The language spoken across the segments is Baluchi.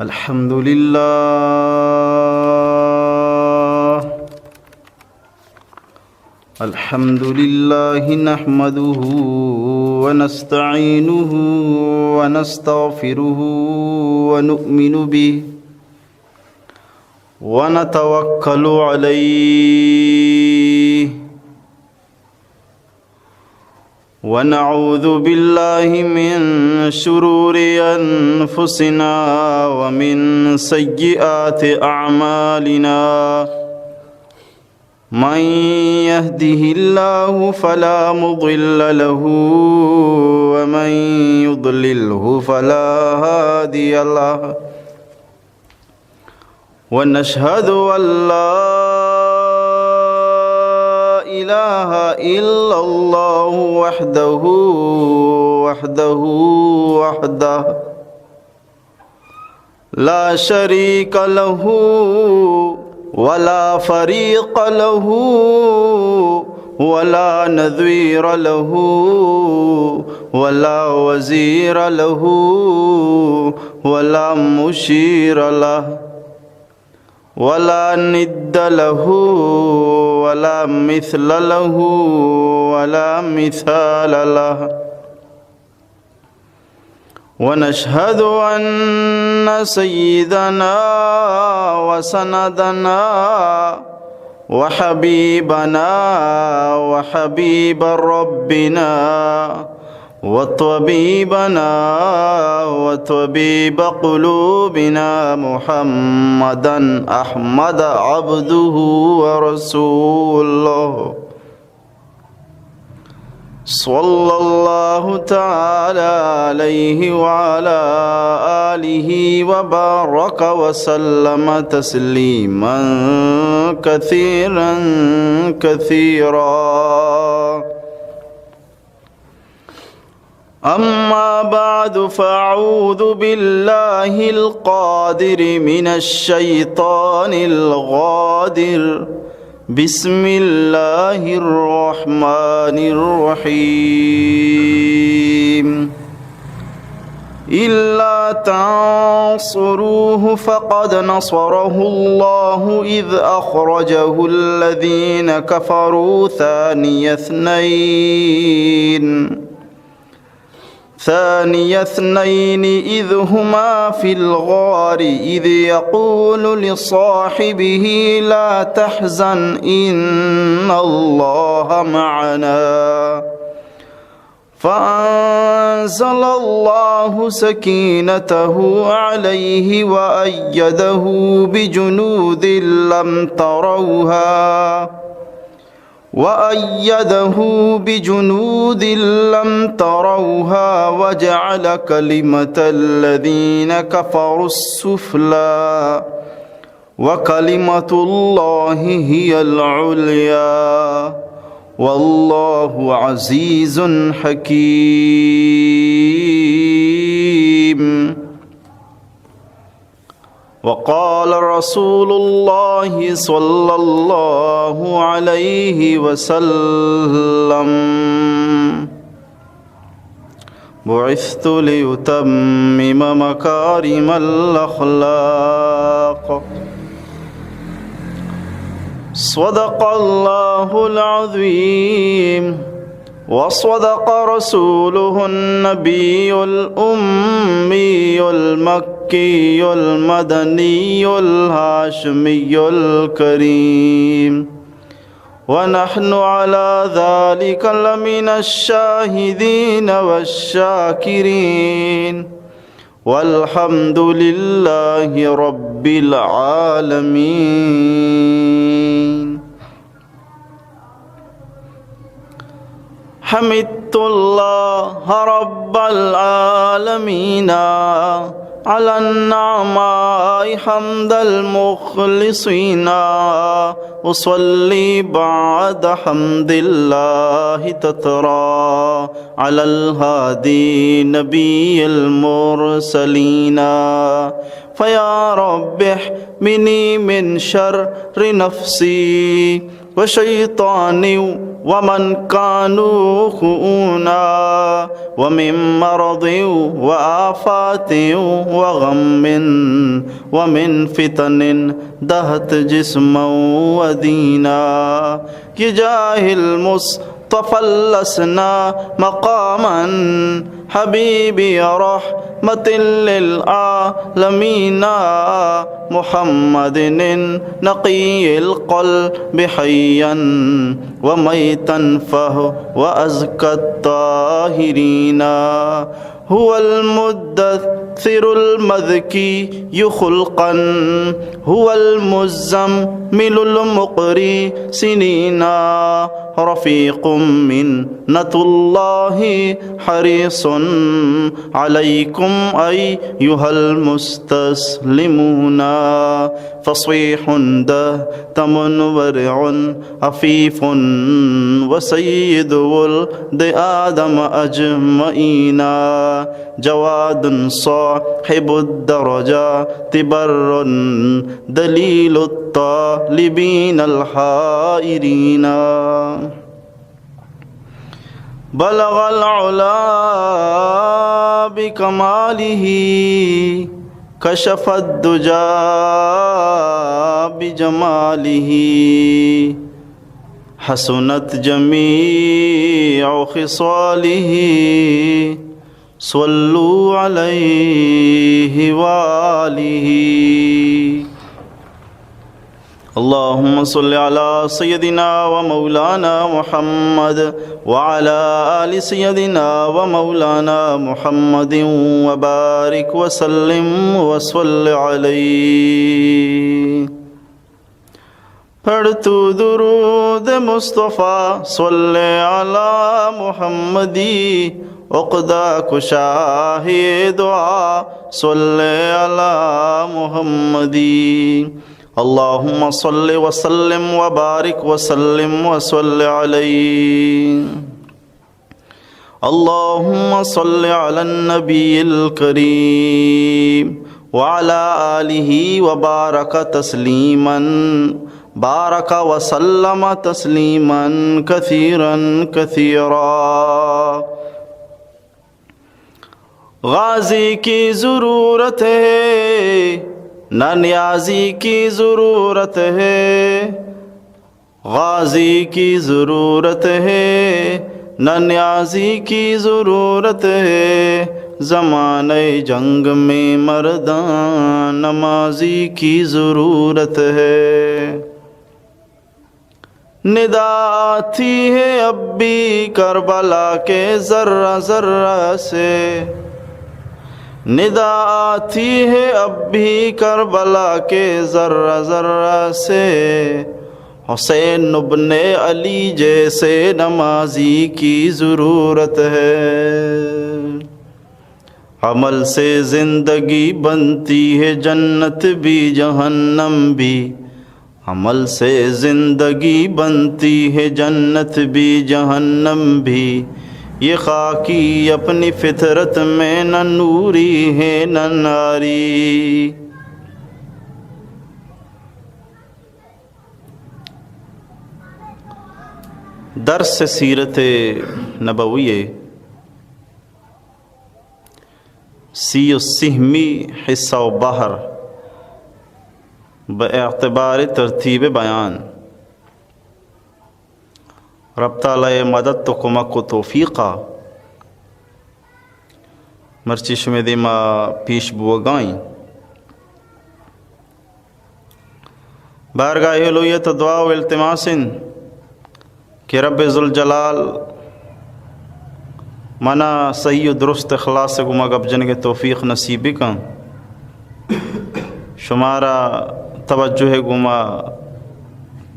الحمد لله. الحمد لله نحمده ونستعينه ونستغفره ونؤمن به ونتوكل عليه ونعوذ بالله من شرور أنفسنا ومن سيئات أعمالنا. من يهده الله فلا مضل له ومن يضلله فلا هادي له. ونشهد أن لا إله إلا الله وحده، وحده، وحده لا شريك له ولا فريق له ولا نظير له ولا وزير له ولا مشير له ولا ند له ولا مثل له ولا مثال له. ونشهد أن سيدنا وسندنا وحبيبنا وحبيب ربنا وطبيبنا وطبيب قلوبنا محمدا أحمد عبده ورسوله، صلى الله تعالى عليه وعلى آله وبارك وسلم تسليما كثيرا كثيرا. أما بعد، فأعوذ بالله القادر من الشيطان الغادر. بسم الله الرحمن الرحيم. إلا تنصروه فقد نصره الله إذ أخرجه الذين كفروا ثاني اثنين، ثاني اثنين إذ هما في الغار إذ يقول لصاحبه لا تحزن إن الله معنا، فأنزل الله سكينته عليه وأيده بجنود لم تروها، وأيده بجنود لم تروها وجعل كلمة الذين كفروا السفلى وكلمة الله هي العليا والله عزيز حكيم. وقال رسول الله صلى الله عليه وسلم: بعثت لأتمم مكارم الأخلاق. صدق الله العظيم. وصدق رسوله النبي الأمي المكي المدني الهاشمي الكريم، ونحن على ذلك لمن الشاهدين والشاكرين، والحمد لله رب العالمين. حمدت الله رب العالمين على النعماء حمد المخلصين. أصلي بعد حمد الله تترى على الهادي نبي المرسلين. فيا رب احمني من شر نفسي، وشيطان ومن كانوا خؤونا، ومن مرض وآفات وغم، ومن فتن دهت جسما ودينا. یہ جاہ المصطفی لسنا مقاما، حبيبي رحمة للعالمين، محمد النقي القلب حيا وميتا فهو أزكى الطاهرين. هو المدثر المذكي خلقا، هو المزمل المقري سنينا، رفيق منة الله حريص عليكم أيها المستسلمون، فصيح دهتم ورع عفيف وسيد ولد آدم أجمعين، جواد صاحب الدرجات بر دليل الطالبين الحائرين. بلغ العلا بكماله، كشف الدجى بجماله، حسنت جميع خصاله، صلوا عليه وآله. اللهم صل على سيدنا ومولانا محمد وعلى آل سيدنا ومولانا محمد وبارك وسلم وصل عليه. پڑھ تو درود مصطفی، صل علی محمدی، عقدہ کشا ہے دعا، صل علی محمدی۔ اللهم صل وسلم وبارك وسلم وصل عليه۔ اللهم صل على النبي الكريم وعلى آله وبارك تسليما، بارك وسلم تسليما كثيرا كثيرا۔ غازی کی ضرورت ہے، نہ نیازی کی ضرورت ہے۔ غازی کی ضرورت ہے، نہ نیازی کی ضرورت ہے، زمانۂ جنگ میں مردان نمازی کی ضرورت ہے۔ ندا آتی ہے اب بھی کربلا کے ذرہ ذرہ سے، ندا آتی ہے اب بھی کربلا کے ذرہ ذرہ سے، حسین ابن علی جیسے نمازی کی ضرورت ہے۔ عمل سے زندگی بنتی ہے جنت بھی جہنم بھی، عمل سے زندگی بنتی ہے جنت بھی جہنم بھی، یہ خاکی اپنی فطرت میں نہ نوری ہے نہ ناری۔ درس سیرت نبوی، سی و سیمی حصہ و بہر، بہ اعتبار ترتیب بیان۔ رب تعالی ءِ مدد و کمک و توفیق ءَ مرچی شمئے دیما پیش بوگا ایں۔ بارگاہ الوہیت ءَ دعا و التماس انت کہ رب ذوالجلال منا صحیح و درست اخلاص ءِ گوما گپ جنگ ءِ توفیق نصیب بکن، شمارا توجہ ءِ گوما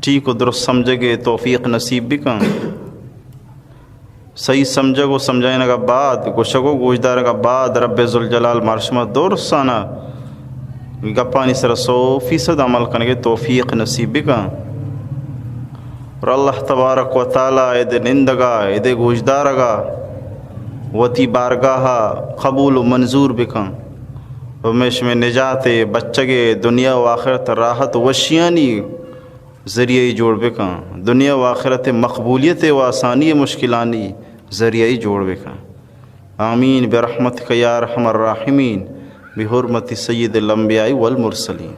ٹھیک و درست سمجھگ ءِ توفیق نصیب بکن۔ صحیح سمجھگ و سمجھائینگ ءَ بعد، گوشگ و گوشدارگ ءَ بعد رب ذوالجلال مارشما درسانا گپانی سرا سو فیصد عمل کنگ ءِ توفیق نصیب بکن۔ اور اللہ تبارک و تعالی اد نندگا، اد گوشدارگا وتی بارگاہا قبول و منظور بکن۔ و مئے شمئے نجات، بچگ ءِ دنیا و آخرت راحت و وشیانی ذریعہ جوڑ بکن، دنیا و آخرت مقبولیت و آسانی مشکلانی ذریعہ جوڑ بکن۔ آمین برحمتک یا ارحم الراحمین، بحرمت سید الانبیاء والمرسلین۔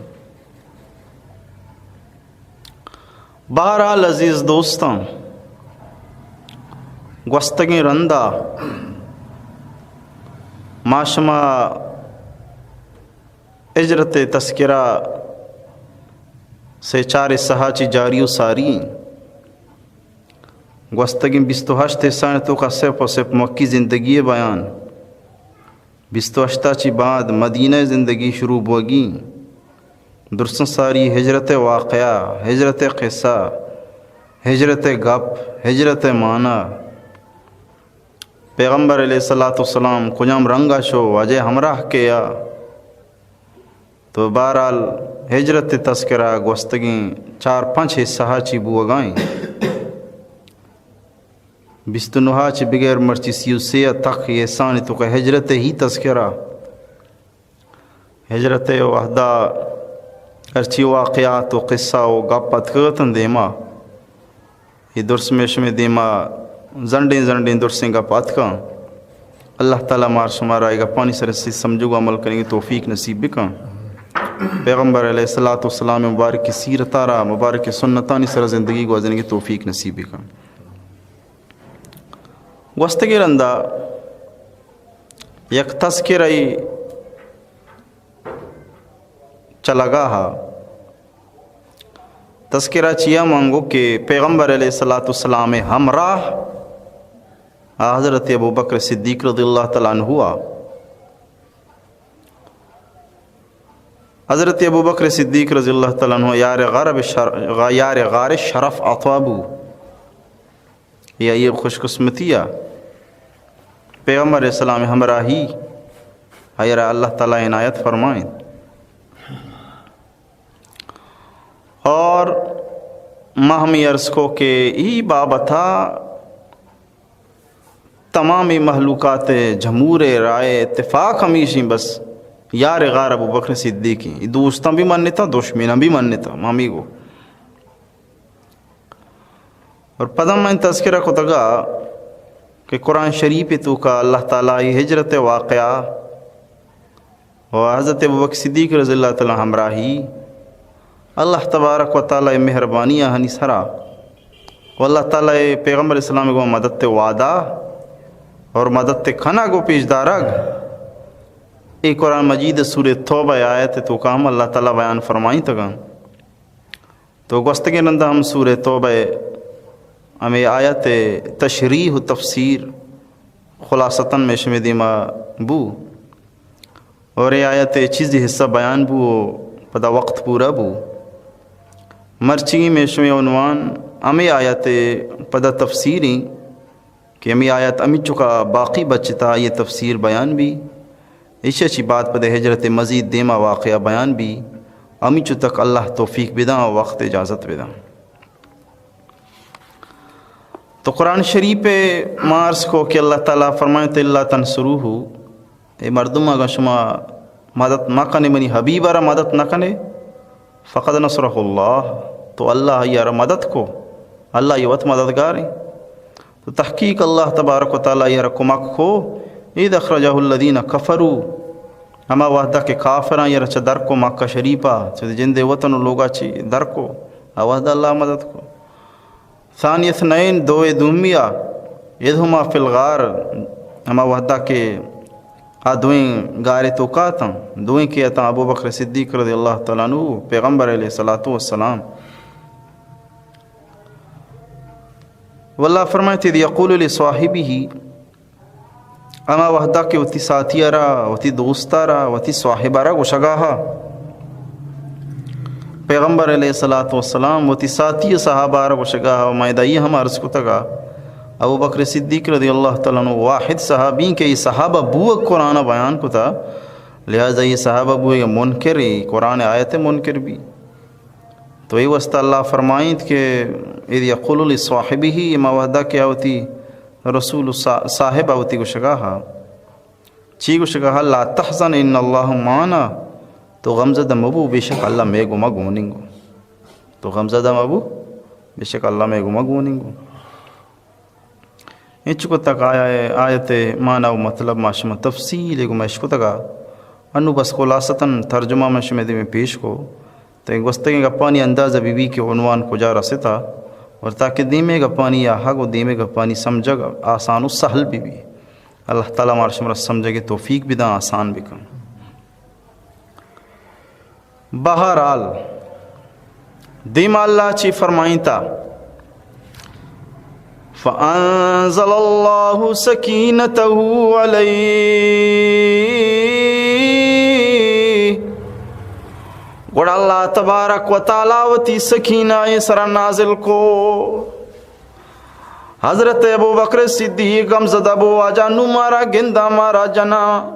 بہرحال عزیز دوستاں، گوستگیں رندا ما شما ہجرت تذکرہ سے چار سہا چی جاری و ساری ایں۔ گوستگیں بیست و ہشت حصہ توکا صرف و صرف مکی زندگی بیان، بیست و ہشتا چی بعد مدینہ زندگی شروع بوگی۔ درساں ساری ہجرت واقعہ، ہجرت قصہ، ہجرت گپ، ہجرت معنی۔ پیغمبر علیہ الصلوۃ والسلام کجام رنگا شو، واجہ ہمراہ کیا۔ تو بہرحال ہجرت تذکرہ گوستگیں چار پنچ حصہ چی بوگائیں۔ بیست و نہا چی بغیر مرچی سی و سے تک یہ سانی توکا ہجرت ہی تذکرہ۔ ہجرت وہدا ہرچی واقعات و قصہ و گپ اتکتن دیما، یہ درس میں شمے دیما زنڈیں زنڈیں درسیں گپ اتکاں۔ اللہ تعالی مار شمارا اے گپانی سر سے سمجھو عمل کرنے کی توفیق نصیب بکن۔ پیغمبر علیہ الصلوۃ والسلام مبارک سیرت را، مبارک سنتانی سر زندگی گوازنے کی توفیق نصیب بکن۔ گوستگیں رندا یک تذکرہ چہ لگا ہا۔ تذکرہ چیا مانگو کہ پیغمبر علیہ الصلوۃ والسلام ہمراہ حضرت ابو بکر صدیق رضی اللہ تعالی عنہ ہوا۔ حضرت ابو بکر صدیق رضی اللہ تعالی عنہ یار غار بہ شر-، غا-، یار غار شرف عطا بو۔ یا یہ خوش قسمتی ہے۔ پیغمبر علیہ السلام ہمراہی، آئی را اللہ تعالی عنایت فرمائیں۔ اور ما ہمیں عرض کو کہ ای بابتا تمام مخلوقات جمہور رائے اتفاق ہمیشیں بس یار غار ابو بکر صدیقی، دوستاں بھی منتا، دشمناں بھی منتا، ما ہمیں گو۔ اور پدا من تذکرہ کتگا کہ قرآن شریف توکا اللہ تعالی ہجرت واقعہ و حضرت ابوبکر صدیق رضی اللہ تعالی عنہ ہمراہی، اللہ تبارک و تعالی مہربانی آہانی سرا و اللہ تعالی پیغمبر اسلام گو مدد وعدہ اور مدد کنا گو پیش دارگ، اے قرآن مجید سورہ توبہ آیت توکا ہم اللہ تعالی بیان فرمائیں تگا۔ تو گوستگیں رندا ہم سورہ توبہ ہمیں آیت تشریح و تفسیر خلاصتاً میں شمے دیما بو، اور اے آیت چیزی حصہ بیان بو و پدا وقت پورا بو۔ مرچی میں شمے عنوان ہمیں آیت پدا تفسیریں کہ ہمیں آیت ہمینچکا باقی بچتا، آئی تفسیر بیان بی۔ ایشی چی بعد پدا ہجرت مزید دیما واقعہ بیان بی۔ ہمینچو تک اللہ توفیق بداں و وقت اجازت بداں۔ تو قرآن شریف ما عرض کو کہ اللہ تعالی فرمائے تو اللہ تنصروہ، اے مردم، اگاں شما مدد مہ کنے، منی حبیب را مدد نہ کنے، فقد نصرہ اللہ، تو اللہ آئی را مدد کو، اللہ یہ وت مددگار ہیں۔ تو تحقیق اللہ تبارک و تعالی آئی را کمک کو، اذ اخرجہ الذین کفروا، ہما وحدہ کہ کافراں آئی را چہ در کو مکہ شریفہ، چہ جند وطن و لوگا چی در کو، آ وحدہ اللہ مدد کو۔ ثانی اثنین، دوئے دومیا، اذ ہما فی الغار، ہما وحدہ کہ آ دوئیں گارے توکا اتاں، دوئیں کہ اتاں ابو بکر صدیق رضی اللہ تعالی عنہ، پیغمبر علیہ الصلوۃ والسلام۔ واللہ فرمائیت، اذ یقول لصاحبہ، ہما وہدا کہ وتی ساتھی ء را، وتی دوست ء را، وتی صاحب ء را گوشگا ہا۔ پیغمبر علیہ الصلوۃ والسلام وتی ساتھی ء صحابہ ء را گوشگا ہا، ما ادا یہ ہم عرض کتگا، ابو بکر صدیق رضی اللہ تعالی عنہ واحد صحابی کہ یہ صحابہ بوگ قرآن ء بیان کتا، لہذا یہ صحابہ بوگ منکر، یہ قرآن آیت منکر بی۔ تو اے واسطہ اللہ فرمائیت کہ اذ یقول لصاحبہ، ہما وہدا کہ آ وتی رسول و صا-، صاحب آ وتی گوشگا ہا۔ چی گوشگا ہا؟ لا تحزن ان اللہ معنا، تو غمزدہ مبو، بے شک اللہ مئے گوما گوننگو۔ تو غمزدہ مبو، بے شک اللہ مئے گوما گوننگو۔ انچو کتگ آیا آیت ءِ معنی و مطلب ما شما تفصیل ءَ گوما اشکتگ ءَ۔ انو بس خلاصتاً ترجمہ من شمئے دیما پیش کو۔ تئی گوستگیں گپانی اندازہ بہ بی کہ عنوان کجا رستا، اور تاکہ دیمے گپانی آہگ و دیمے گپانی سمجھگ آسان و سہل بہ بی۔ اللہ تعالیٰ مارا شمارا سمجھگ ءِ توفیق بداں، آسان بکن۔ بہرحال، دیما اللہ چی فرمائینتا؟ فانزل اللہ سکینتہ علیہ۔ گڑا اللہ تبارک و تعالیٰ وتی سکینہ ءِ سرا نازل کو۔ حضرت ابوبکر صدیق غمزدہ بو، واجہ نوں مارا گنداں، مارا جناں۔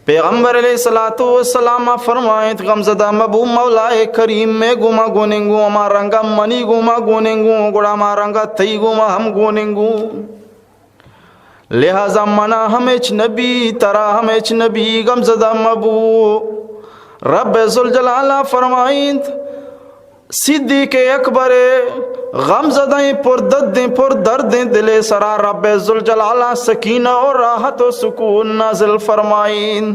پیغمبر علیہ الصلوۃ والسلام فرمائیت، غمزدہ مبو، مولائے کریم مئے گوما گوننگو، ہما رنگا منی گوما گوننگو، گڑا ہما رنگا تئی گوما ہم گوننگو۔ لہذا منا ہم ہچ نبی، ترا ہم ہچ نبی، غمزدہ مبو۔ رب ذوالجلال فرمائیت، صدیق اکبر ءِ غمزدہیں، پر ددیں، پر دردیں دل ءِ سرا رب ذوالجلال سکینہ و راحت و سکون نازل فرمائین۔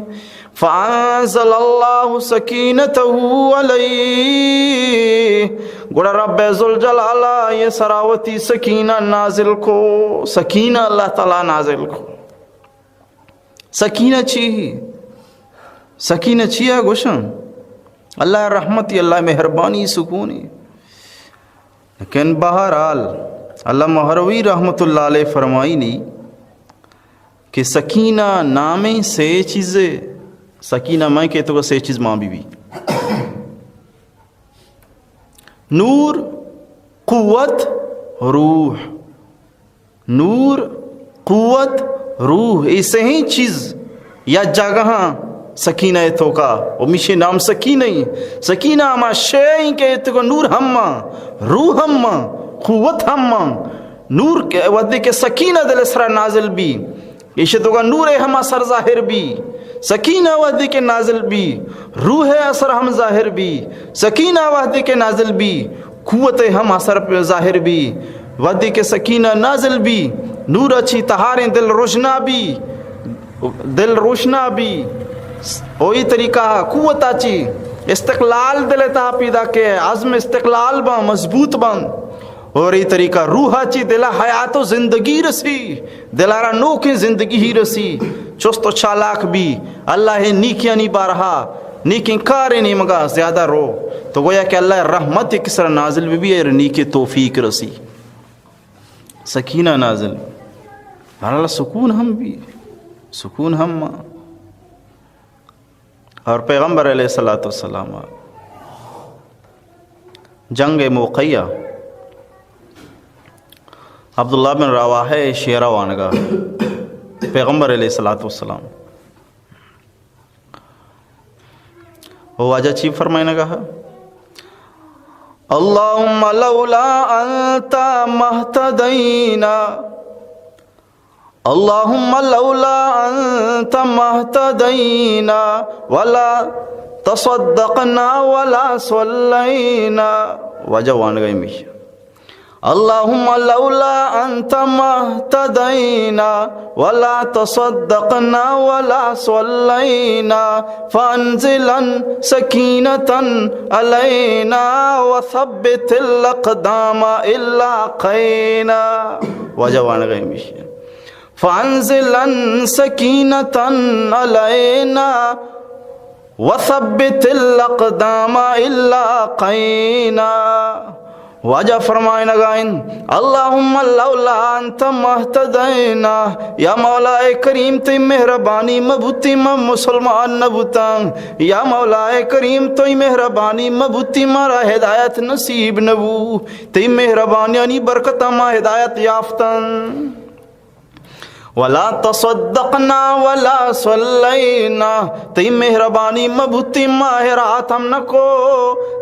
فانزل اللہ سکینتہ علیہ، گڑا رب ذوالجلال آئی سرا وتی سکینہ نازل کو، سکینہ اللہ تعالیٰ نازل کو۔ سکینہ چی؟ سکینہ چیا گوشن؟ اللہ رحمتی، اللہ مہربانی، سکونی۔ لیکن بہرحال، علامہ ہروی رحمت اللہ علیہ فرمائینی کہ سکینہ نامیں سے چیزے، سکینہ میں کہ تو سے چیز ماں بی بی۔ نور، قوت، روح۔ نور، قوت، روح، اے سہیں چیز یا جاگہاں سکینہ ءِ توکا، و میشے نام سکینہ ایں۔ سکینہ ہما شے ایں کہ ایتگو نور ہم ماں، روح ہم ماں، قوت ہم ماں۔ نور کہ وھدے کہ سکینہ دل سرا نازل بی، ایشی توکا نور ہم اثر ظاہر بی۔ سکینہ وھدے کہ نازل بی، روح اثر ہم ظاہر بی۔ سکینہ وھدے کہ نازل بی، قوت ہم اثر پہ ظاہر بی۔ وھدے کہ سکینہ نازل بی، نور چی تہاریں دل روشنا بی، دل روشنا بی۔ او اے طریقہ قوت چی استقلال دل تہا پیدا کہ عزم استقلال باں، مضبوط باں۔ اور اے طریقہ روح چی دل حیات و زندگی رسی، دل را نوکیں زندگی ہی رسی، چست و چالاک بی، اللہ نیکیانی بارہا، نیکیں کاریں نیمگا زیادہ رو، تو گویا کہ اللہ رحمت یک سر نازل بی، بی اور نیکی توفیق رسی۔ سکینہ نازل۔ بہرحال سکون ہم بی، سکون ہم ماں۔ اور پیغمبر علیہ الصلوۃ والسلام جنگ موقعہ عبداللہ بن رواحہ شعرہ وانگا پیغمبر علیہ الصلوۃ والسلام۔ و واجہ چی فرمائنگا؟ اللهم لولا أنت ما اهتدينا، اللهم لولا أنت ما اهتدينا ولا تصدقنا ولا صلينا۔ واجہ وانگا ہمیش۔ اللهم لولا أنت ما اهتدينا ولا تصدقنا ولا صلينا فأنزلا سكينة علينا وثبت الأقدام إن لاقينا۔ واجہ وانگا ہمیش۔ فأنزلا سكينة علينا وثبت الأقدام إن لاقينا۔ واجہ فرمائنگا انت، اللهم لولا أنت ما اهتدينا، یا مولا کریم تئی مہربانی مبوتی ما مسلمان نبوتاں، یا مولا کریم تئی مہربانی مبوتی مارا ہدایت نصیب نبو، تئی مہربانیانی برکتا ما ہدایت یافتاں۔ ولا تصدقنا ولا صلينا، تئی مہربانی مہ بوتیں ما ہیرات ہم نہ کو،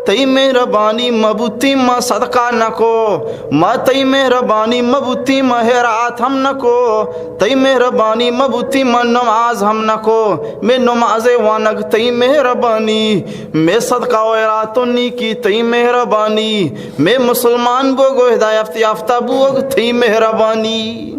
تئی مہربانی مہ بوتیں ما صدقہ نہ کو، ما تئی مہربانی مہ بوتیں ما ہیرات ہم نہ کو، تئی مہربانی مہ بوتیں ما نماز ہم نہ کو، مے نماز وانگ تئی مہربانی، مے صدقہ و ہیرات و نیکی تئی مہربانی، مے مسلمان بوگ و ہدایت یافتہ بوگ تئی مہربانی۔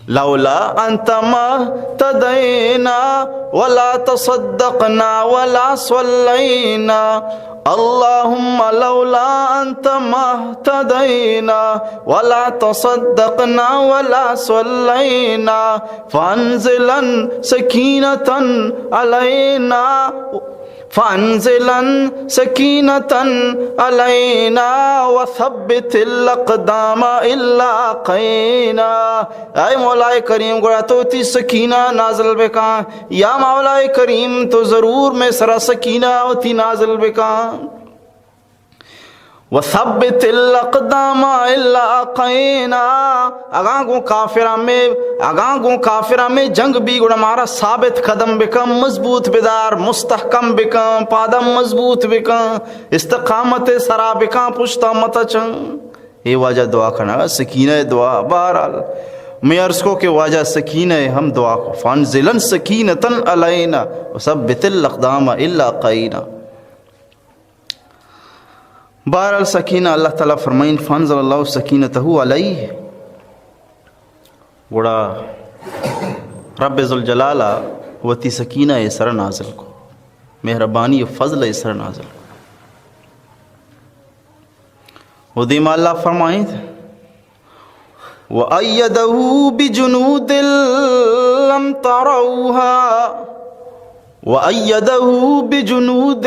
لولا أنت ما اهتدينا ولا تصدقنا ولا صلينا. اللهم لولا أنت ما اهتدينا ولا تصدقنا ولا صلينا فأنزلن سكينة علينا فأنزلن سكينة علينا وثبت الأقدام إن لاقينا. اے مولا کریم، گڑا تو وتی سکینہ نازل بکن۔ یا مولا کریم، تو ضرور مئے سرا سکینہ وتی نازل بکن۔ وثبت الأقدام إن لاقينا۔ اگاں گوں کافراں مئے، اگاں گوں کافراں مئے جنگ بی، گڑا مارا ثابت قدم بکن، مضبوط بدار، مستحکم بکن، پادم مضبوط بکن، استقامت سرا بکن، پشتا متچن۔ اے واجہ دعا کنگا، سکینہ دعا۔ بہرحال، میں عرض کو کہ واجہ سکینہ ہم دعا کو، فانزلن سکینة علینا وثبت الاقدام إن لاقينا۔ بہرحال سکینہ، اللہ تعالی فرمائیں، فانزل اللہ سکینتہ علیہ، گڑا رب ذوالجلال وتی سکینہ اے سر نازل کو، مہربانی و فضل اے سر نازل کو۔ و دیما اللہ فرمائیں، وأيده بجنود لم تروها، وأيده بجنود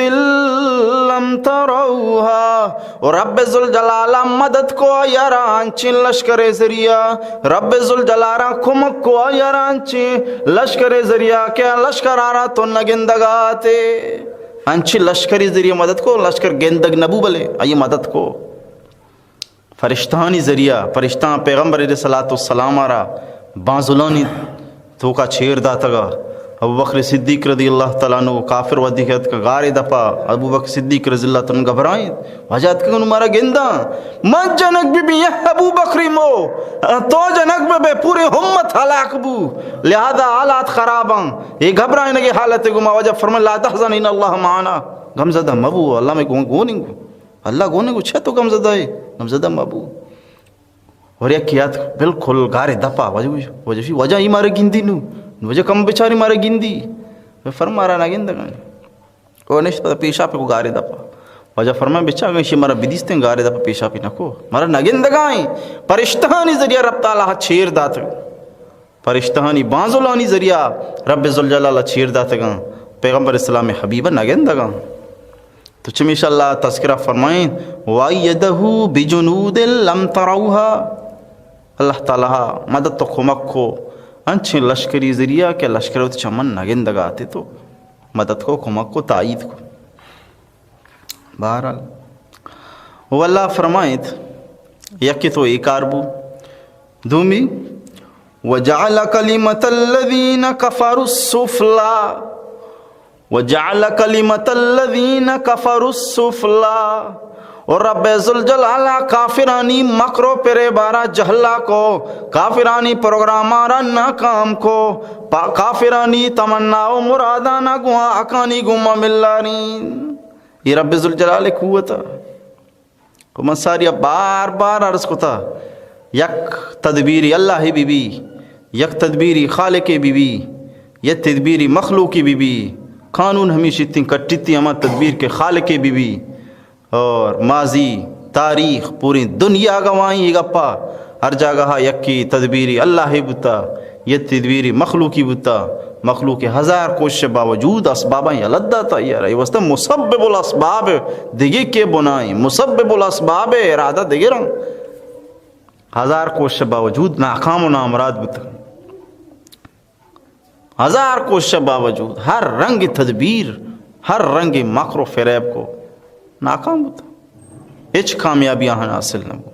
لم تروها۔ و رب ذوالجلال مدد کو آیارا انچیں لشکر ذریعہ، رب ذوالجلال کمک کو آیارا انچیں لشکر ذریعہ کہ لشکر آرا تو نگندگاتے، انچیں لشکری ذریعہ مدد کو، لشکر گندگ نبو بلے آئی مدد کو۔ فرشتہانی ذریعہ، فرشتہاں پیغمبر علیہ الصلوۃ والسلام ء را بانزلانی توکا چیر داتگا۔ ابوبکر صدیق رضی اللہ تعالی عنہ کافر وھدے کہ اتکا غار دپا، ابوبکر صدیق رضی اللہ تعالی عنہ گھبرائیں، واجہ اتکا گوں مارا گنداں، من جنگ بہ بی، اے ابوبکری مو، تو جنگ بہ بے، پوری امت ہلاک بو، لہذا حالات خراباں، اے گھبرائنگی حالت گما۔ واجہ فرمائے، لا تحزن ان اللہ معنا، غمزدہ مبو، اللہ مئے گون گون انگو۔ اللہ گون گو چہ تو غمزدہ ئے، غمزدہ مبو۔ اور یک یات بالکل گارے دپا، واجہ، واجہ شی، واجہ ای مارا گندی نو، نو واجہ کم بچاری مارا گندی، فرما مارا نہ گندگا۔ او نشت پدا پیشاپ کو گارے دپا۔ واجہ فرما بچا گشی مارا بدیستیں گارے دپا پیشاپی نکو، مارا نہ گندگائیں۔ پرشتہانی ذریعہ رب تعالی چیر دات۔ پرشتہانی بانزلانی ذریعہ رب ذوالجلال چیر داتگاں، پیغمبر اسلام حبیبہ نگندگاں۔ تو چمیش اللہ تذکرہ فرمائیں، وأيده بجنود لم تروها، اللہ تعالی مدد تو کمک کو انچیں لشکری ذریعہ کہ لشکر وت چمن نگندگاتے، تو مدد کو، کمک کو، تائید کو۔ بہرحال، و اللہ فرمائیت، یکے تو اے کار بو، دومی، وجعل كلمة الذين كفروا السفلى، وجعل كلمة الذين كفروا السفلى، اور رب ذوالجلال کافرانی مکر و پریبارا جہلا کو، کافرانی پروگرامارا ناکام کو، پا کافرانی تمنا و مرادانا گواں حقانی گما ملارین۔ اے رب ذوالجلال قوت۔ و من ساریا بار بار عرض کتا، یک تدبیری اللہ بی بی، یک تدبیری خالق بی بی، یک تدبیری مخلوقی بی بی، قانون ہمیش اتیں کٹتی ہما تدبیر کے خالق بی بی۔ اور ماضی، تاریخ، پوری دنیا گواہیں اے گپا۔ ہر جاگہ یکی تدبیری اللہ بوتا، یک تدبیری مخلوقی بوتا۔ مخلوق ہزار کوشش باوجود اسباباں یلہ داتا یار۔ اے واسطہ مسبب الاسباب دگے کے بنائیں، مسبب الاسباب ارادہ دگرن۔ ہزار کوشش باوجود ناکام و نامراد بوتا۔ ہزار کوشش باوجود، ہر رنگ تدبیر، ہر رنگ مکر و فریب کو، ناکام بوتا، ہچ کامیابی آہان حاصل نہ بو۔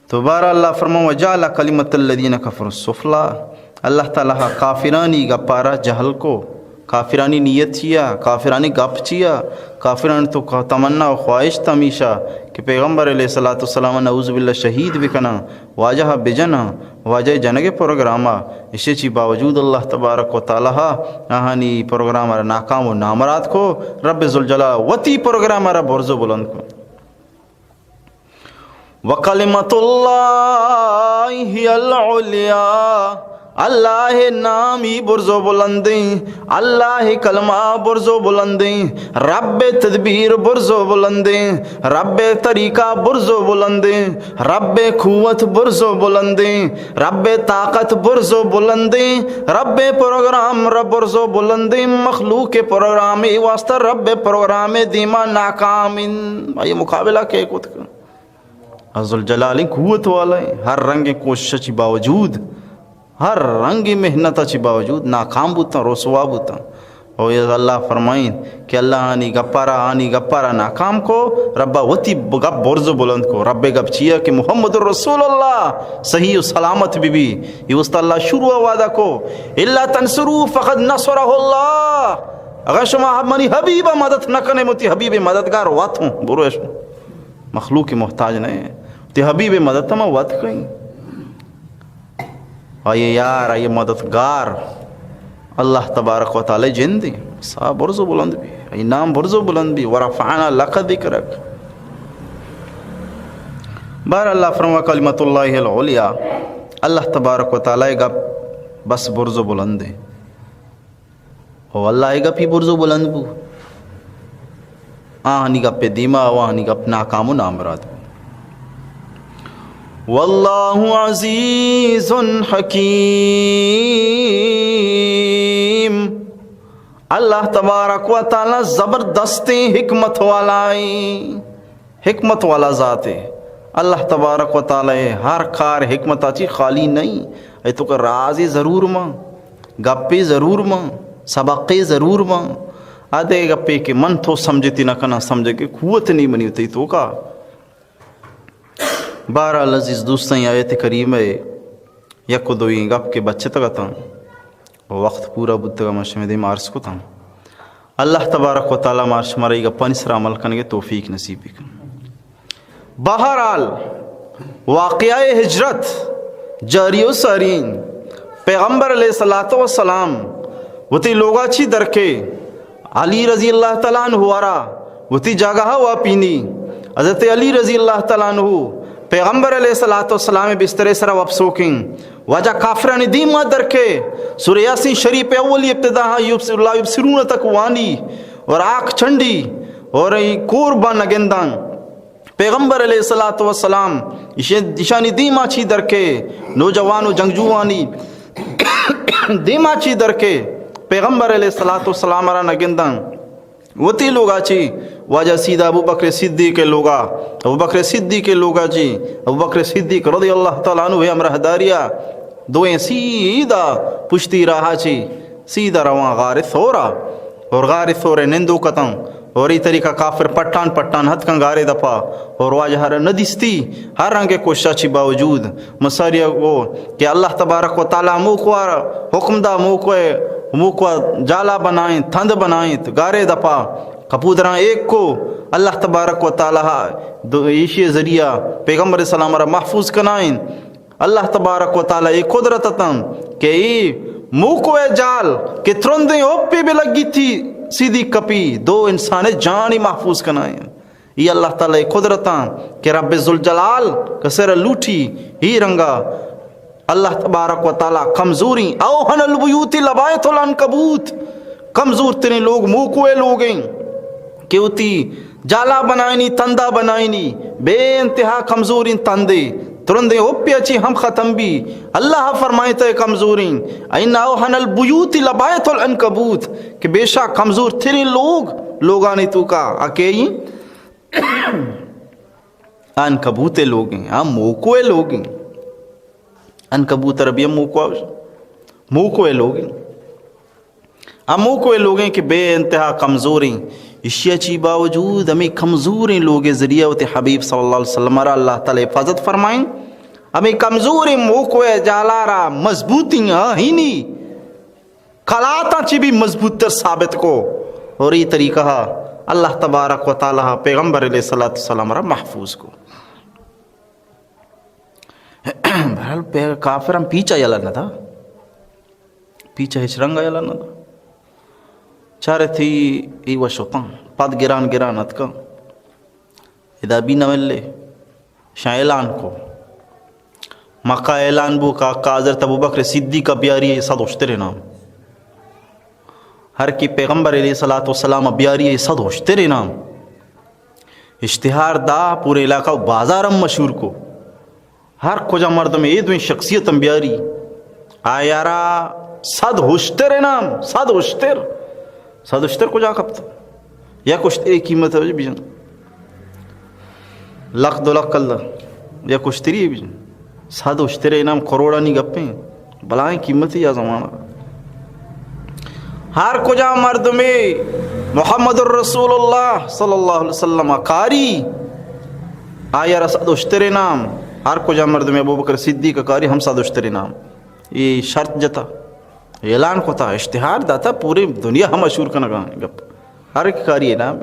تو بہرحال اللہ فرمائے، وجعل كلمة الذين كفروا السفلى، اللہ تعالیٰ کافرانی گپارا جہل کو، کافرانی نیت چیا، کافرانی گپ چیا، کافرانی تو تمنا و خواہش تمیشا کہ پیغمبر علیہ الصلوۃ والسلام نعوذ باللہ شہید بکناں، واجہ بجناں، واجہ جنگ پروگراما، اشی چی باوجود اللہ تبارک و تعالیٰ آہانی پروگرام را ناکام و نامراد کو، رب ذوالجلال وتی پروگرام را برز و بلند کو۔ وکلمۃ اللہ ہی العلیا، اللہ نامی برز و بلندیں، اللہ کلمہ برز و بلندیں، رب تدبیر برز و بلندیں، رب طریقہ برز و بلندیں، رب قوت برز و بلندیں، رب طاقت برز و بلندیں، رب پروگرام را برز و بلندیں، مخلوق پروگرام واسطہ رب پروگرام دیما ناکام انت۔ آئی مقابلہ کے کت؟ ذوالجلال قوت والا ہے، ہر رنگ کوشش چی باوجود، ہر رنگ محنت چی باوجود ناکام بوتاں، رسوا بوتاں۔ او یہ اللہ فرمائیں کہ اللہ آنی گپارا، آنی گپارا ناکام کو، رب وتی گپ برز و بلند کو۔ رب گپ چیا کہ محمد رسول اللہ صحیح و سلامت بی بی۔ یہ واسطہ اللہ شروع وعدہ کو، الا تنصروا فقد نصرہ اللہ۔ اگر شما منی حبیب مدد نہ کنے، متی حبیب مددگار واتوں، برو اش مخلوق محتاج نہیں۔ تی حبیب مدد ما وت کہیں۔ آئی یار، آئی مددگار اللہ تبارک و تعالی جند ہیں۔ سا برز و بلند بی، آئی نام برز و بلند بی، ورفعنا لک ذکرک۔ بہر اللہ فرما کلمۃ اللہ العلیا، اللہ تبارک و تعالی گپ بس برز و بلند ہیں۔ او اللہ گپی برز و بلند بو۔ آہانی گپ دیما و آہانی گپ ناکام و نامراد بو۔ واللہ عزیز حکیم۔ اللہ تبارک و تعالی زبردستیں حکمت والائیں، حکمت والا ذات ہے۔ اللہ تبارک و تعالی ہر کار حکمت چی خالی نہیں۔ اے تو کہ رازی ضرور ماں، گپی ضرور ماں، سبقی ضرور ماں۔ ادے گپے کہ من تو سمجھتی نہ کنا، سمجھے کہ قوت نہیں منی ہوتی تو کا۔ بہرحال عزیز دوستاں، آیت کریمہ یک و دوئیں گپ کہ بچتگ اتاں، وقت پورا بوتگ، من شمے دیم عرض کتاں۔ اللہ تبارک و تعالی مار شمارا ای گپانی سرا عمل کنگے توفیق نصیب بکن۔ بہرحال، واقعہ ہجرت جاری و سارین۔ پیغمبر علیہ الصلوۃ والسلام وتی لوگا چی درکے، علی رضی اللہ تعالی عنہ وارا وتی جاگہا واپینی۔ حضرت علی رضی اللہ تعالی عنہ پیغمبر علیہ الصلوۃ والسلام بسترے سرا وپسوکیں۔ واجہ کافرانی دیما درکے، سورہ یاسین شریف اولی ابتدا ہاں یبس-، لا یبصرون تک وانی اور آنکھ چنڈی اور ای کور بان نگندان۔ پیغمبر علیہ الصلوۃ والسلام ایشے-، ایشانی دیما چی درکے، نوجوان و جنگجوانی دیما چی درکے، پیغمبر علیہ الصلوۃ والسلام را نگندان۔ وتی لوگا چی واجہ سیدھا ابو بکر صدیق لوگا، ابو بکر صدیق لوگا چی، ابو بکر صدیق رضی اللہ تعالی عنہ ہمراہ داریا دوئیں سیدھا پشتی راہا چی سیدھا رواں غار ثورا، اور غار ثور نندو کتاں، اور ای طریقہ کافر پٹان پٹان ہتکاں غارے دپا، اور واجہ را ندیستی۔ ہر رنگ کوششا چی باوجود مساریا گو کہ اللہ تبارک و تعالی موکوا حکم دا، موکو، موکوا جالا بنائیں، تند بنائیں، غارے دپا کپودراں ایک کو۔ اللہ تبارک و تعالی دو ایشی ذریعہ پیغمبر سلام را محفوظ کنائیں۔ اللہ تبارک و تعالی ای قدرت اتاں کہ ای موکو اے جال کہ ترندیں اوپی بہ لگی تھی سیدھی کپی، دو انسان جانی محفوظ کنائیں۔ ای اللہ تعالی ای قدرتاں کہ رب ذوالجلال کسر لوٹی ای رنگا۔ اللہ تبارک و تعالی کمزوری، اوہن البیوت لبایت العنکبوت، کمزور ترین لوگ موکوئے لوگیں کہ وتی جالا بنائینی، تندا بنائینی، بے انتہا کمزوریں تندے، ترندیں اوپیا چی ہم ختم بی۔ اللہ فرمائیت اے کمزوریں، ان اوہن البیوت لبایت العنکبوت، کہ بے شک کمزور ترین لوگ، لوگانی توکا اکیئی عنکبوت لوگیں، ہاں موکوئے لوگیں۔ عنکبوت عربی ہم موکوا، موکوئے لوگیں۔ ہموکوئے لوگیں کہ بے انتہا کمزوریں، اشیا چی باوجود ہمیں کمزوریں لوگے ذریعہ وتی حبیب صلی اللہ علیہ وسلم را اللہ تعالی حفاظت فرمائیں۔ ہمیں کمزوریں موکو ءِ جالارا مضبوطیں آہینی کلاتاں چی بھی مضبوط تر ثابت کو، اور یہ طریقہ اللہ تبارک و تعالی پیغمبر علیہ الصلوۃ والسلام را محفوظ کو۔ بہرحال، پہ-، کافراں پیچھا یلہ نہ دا، پیچھا ہچ رنگا یلہ نہ دا۔ چارے تھی ای و شتاں، پد گران گران اتکاں۔ ادا بھی نہ ملے، شاں اعلان کو۔ مکہ اعلان بو کہ آقا حضرت ابوبکر صدیق بیاری صد اشتر نام۔ ہر کی پیغمبر علیہ الصلوۃ والسلام بیاری صد اشتر نام۔ اشتہار دا، پورے علاقہ و بازار ہم مشہور کو۔ ہر کجا مردم اے دوئیں شخصیت ہم بیاری۔ آیارا صد اشتر نام، صد اشتر۔ صد اشتر کجا کپتا؟ یک اشتری قیمت ہے بجن۔ لکھ دو لکھ کلدار۔ یک اشتری بجن۔ صد اشتر نام کروڑانی گپیں۔ بلائیں قیمتی یا زمانہ۔ ہر کجا مردمے محمد الرسول اللہ صلی اللہ علیہ وسلم کاری، آیارا صد اشتر نام۔ ہر کجا مردمے ابوبکر صدیق کاری ہم صد اشتر نام۔ یہ شرط جتا، اعلان کتا، اشتہار داتا، پوری دنیا ہم مشہور کنگا گپ۔ ہر ایک کاری نام۔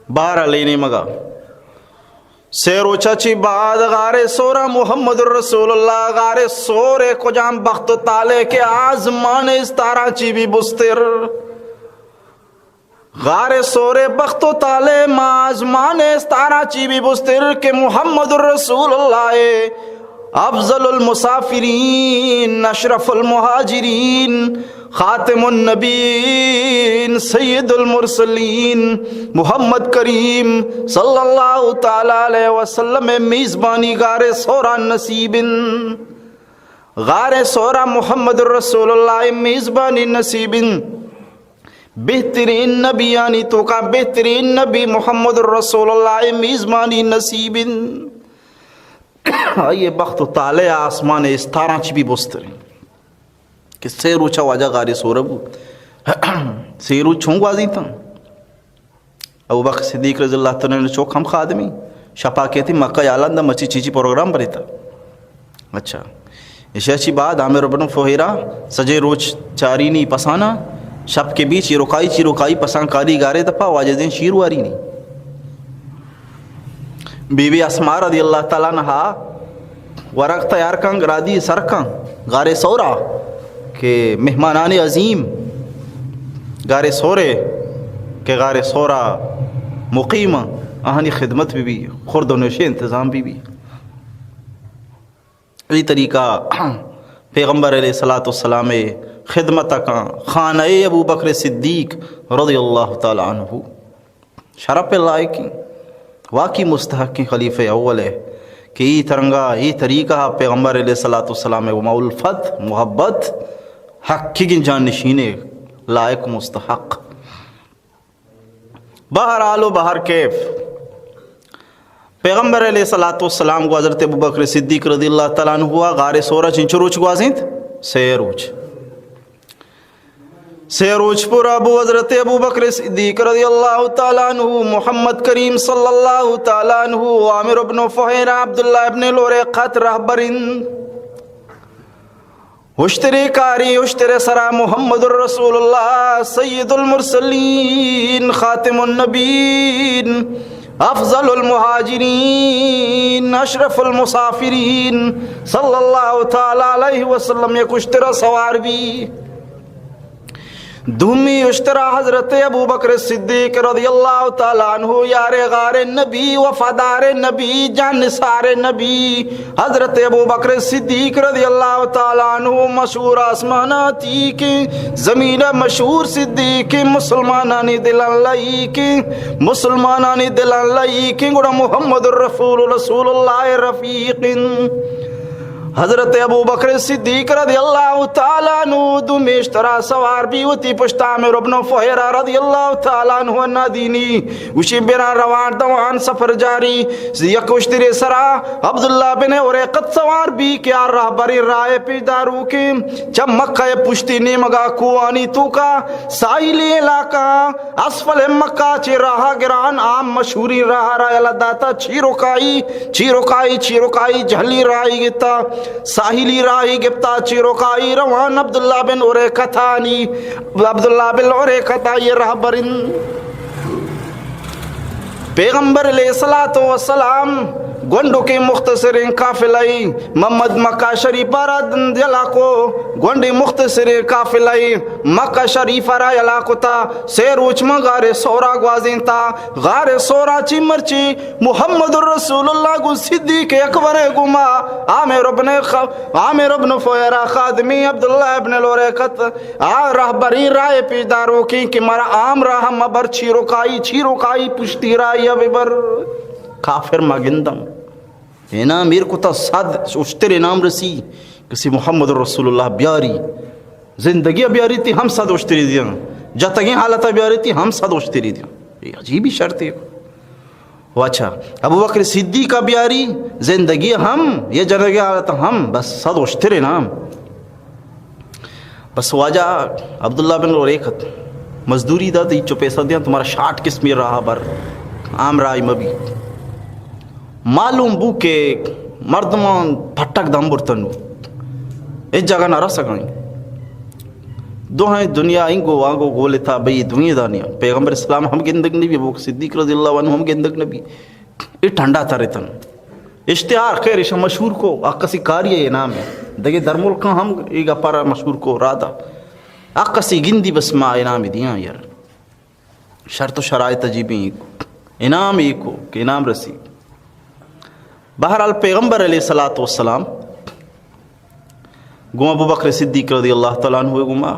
بارہ لینے مگا۔ سے روچا چی بعد غار ثورا محمد الرسول اللہ، غار ثور کجام بخت و طالع کہ آزمان استاراں چی بھی بستر۔ غار ثور بخت و طالع ما آزمان استاراں چی بھی بستر کہ محمد الرسول اللہ افضل المسافرین، اشرف المہاجرین، خاتم النبیین، سید المرسلین، محمد کریم صلی اللہ تعالی علیہ وسلم میزبانی غار ثورا نصیب انت۔ غار ثورا محمد الرسول اللہ میزبانی نصیب انت۔ بہترین نبیانی توکا بہترین نبی محمد الرسول اللہ میزبانی نصیب انت۔ آئی بخت و طالع آسمان استاراں چی بھی بستریں۔ کہ سے روچا واجہ غار ثور بو۔ سے روچ چون گوازینتاں؟ ابوبکر صدیق رضی اللہ تعالی عنہ چوک ہم خادمی۔ شپا کہتی مکہ یالان دا مچی چیچی پروگرام بریتا۔ اچھا۔ ایشی چی بعد عامر بن فہیرہ سجے روچ چارینی پسانا، شپ کے بیچ چی رکائی چی رکائی پسان کاری غارے دپا واجہ دین شیر وارینی۔ بی بی اسماء رضی اللہ تعالی عنہا ورگ تیار کن، گرادی سر کن، غار ثورا کہ مہمانان عظیم غار ثورے کہ غار ثورا مقیم، آہانی خدمت بی بی، خورد و نوشے انتظام بی بی۔ ای طریقہ پیغمبر علیہ الصلوۃ والسلام خدمت کن، خانہ ابوبکر صدیق رضی اللہ تعالی عنہ۔ شرپ لائقیں، واقعی مستحقیں خلیفہ اول ہے کہ ای ترنگا، ای طریقہ پیغمبر علیہ الصلوۃ والسلام و ما الفت، محبت، حقیقی جانشین لائق مستحق۔ بہرحال و بہر کیف پیغمبر علیہ الصلوۃ والسلام گو حضرت ابوبکر صدیق رضی اللہ تعالی عنہ غار ثورا چنچو روچ گوازینت؟ سے روچ۔ سے روچ پر ابو حضرت ابو بکر صدیق رضی اللہ تعالی عنہ، محمد کریم صلی اللہ تعالی عنہ، عامر ابن فہیرہ، عبداللہ ابن لوریقت رہبرین۔ اشترے کاری، اشترے سرا محمد الرسول اللہ، سید المرسلین، خاتم النبین، افضل المہاجرین، اشرف المسافرین، صلی اللہ تعالی علیہ وسلم، یک اشترا سوار بی۔ دومی اشترا حضرت ابوبکر صدیق رضی اللہ تعالی عنہ، یار غار نبی، وفادار نبی، جان نثار نبی، حضرت ابوبکر صدیق رضی اللہ تعالی عنہ، مشہور آسماناں تیکیں، زمین مشہور صدیقیں، مسلمانانی دلاں لئیکیں، مسلمانانی دلاں لئیکیں، گڑا محمد الرسول، رسول اللہ رفیقیں۔ حضرت ابوبکر صدیق رضی اللہ تعالی عنہ دومی اشترا سوار بی، وتی پشتا عامر ابن فہیرہ رضی اللہ تعالی عنہ ءَ نادینی، گوشی، برا روان دوان سفر جاری۔ یک اشترے سرا عبداللہ بن اریقط سوار بی کہ آ رہبریں راہ ءِ پیش داروکیں، چہ مکہ ءِ پشتی نیمگا کوہانی توکا ساحلی علاقہ اسفل مکہ چہ راہ گران عام مشہوریں راہ را یلہ داتا، چیروکائی، چیروکائی، چیروکائی جہلی راہی گپتا، ساحلی راہی گپتا، چیروکائی روان عبداللہ بن اریقطانی، عبداللہ بن اریقطا یہ رہبرن۔ پیغمبر علیہ الصلوۃ والسلام گونڈو کے مختصریں قافلہ ای محمد مکہ شریف را دند یلا کو، گونڈے مختصریں قافلہ ای مکہ شریف را یلا کتا، سے روچ ما غار ثورا گوازینتا۔ غار ثورا چی مرچی محمد رسول اللہ گوں صدیق اکبر گوما عامر ابن خ-، عامر ابن فہیرہ خادمی عبداللہ ابن اریقط آ رہبریں راہ پیش داروکیں کہ مارا عام راہ مبر، چیروکائی، چیروکائی پشتی راہی ببر۔ کافر ما گندم۔ انعام ایر کتا صد اشتر انعام رسی، کسی محمد رسول اللہ بیاری، زندگی بیاری تی ہم صد اشتری دیاں، جتگیں حالتا بیاری تی ہم صد اشتری دیاں۔ یہ عجیبی شرطے۔ و اچھا، ابوبکر صدیق بیاری، زندگی ہم، یہ جنگی حالت ہم، بس صد اشتر انعام۔ بس واجہ عبداللہ بن اریقط مزدوری دات، ہچو پیسہ دیاں، تمہارا شاٹ قسمی راہ بر، عام راہی مبی۔ معلوم بو کہ مردمان پھٹک دم برتنو، اے جگہ نہ رسگائیں۔ دوہیں دنیا انگو وانگو گولتا بئی دوئیں دانیاں۔ پیغمبر اسلام ہم گندگ نبی، ابوبکر صدیق رضی اللہ عنہ ہم گندگ نبی۔ اے ٹھنڈا ترتن۔ اشتہار خیر ایشاں مشہور کو، آ کسی کاری ہے انعام ہے۔ دگہ در ملکاں ہم اے گپارا مشہور کو رادا۔ آ کسی گندی بس ما انعام دیاں یار۔ شرط و شرائط عجیبیں ایکو۔ انعام ایکو کہ انعام رسی۔ بہرحال پیغمبر علیہ الصلوۃ والسلام گوں ابوبکر صدیق رضی اللہ تعالی عنہ گوما،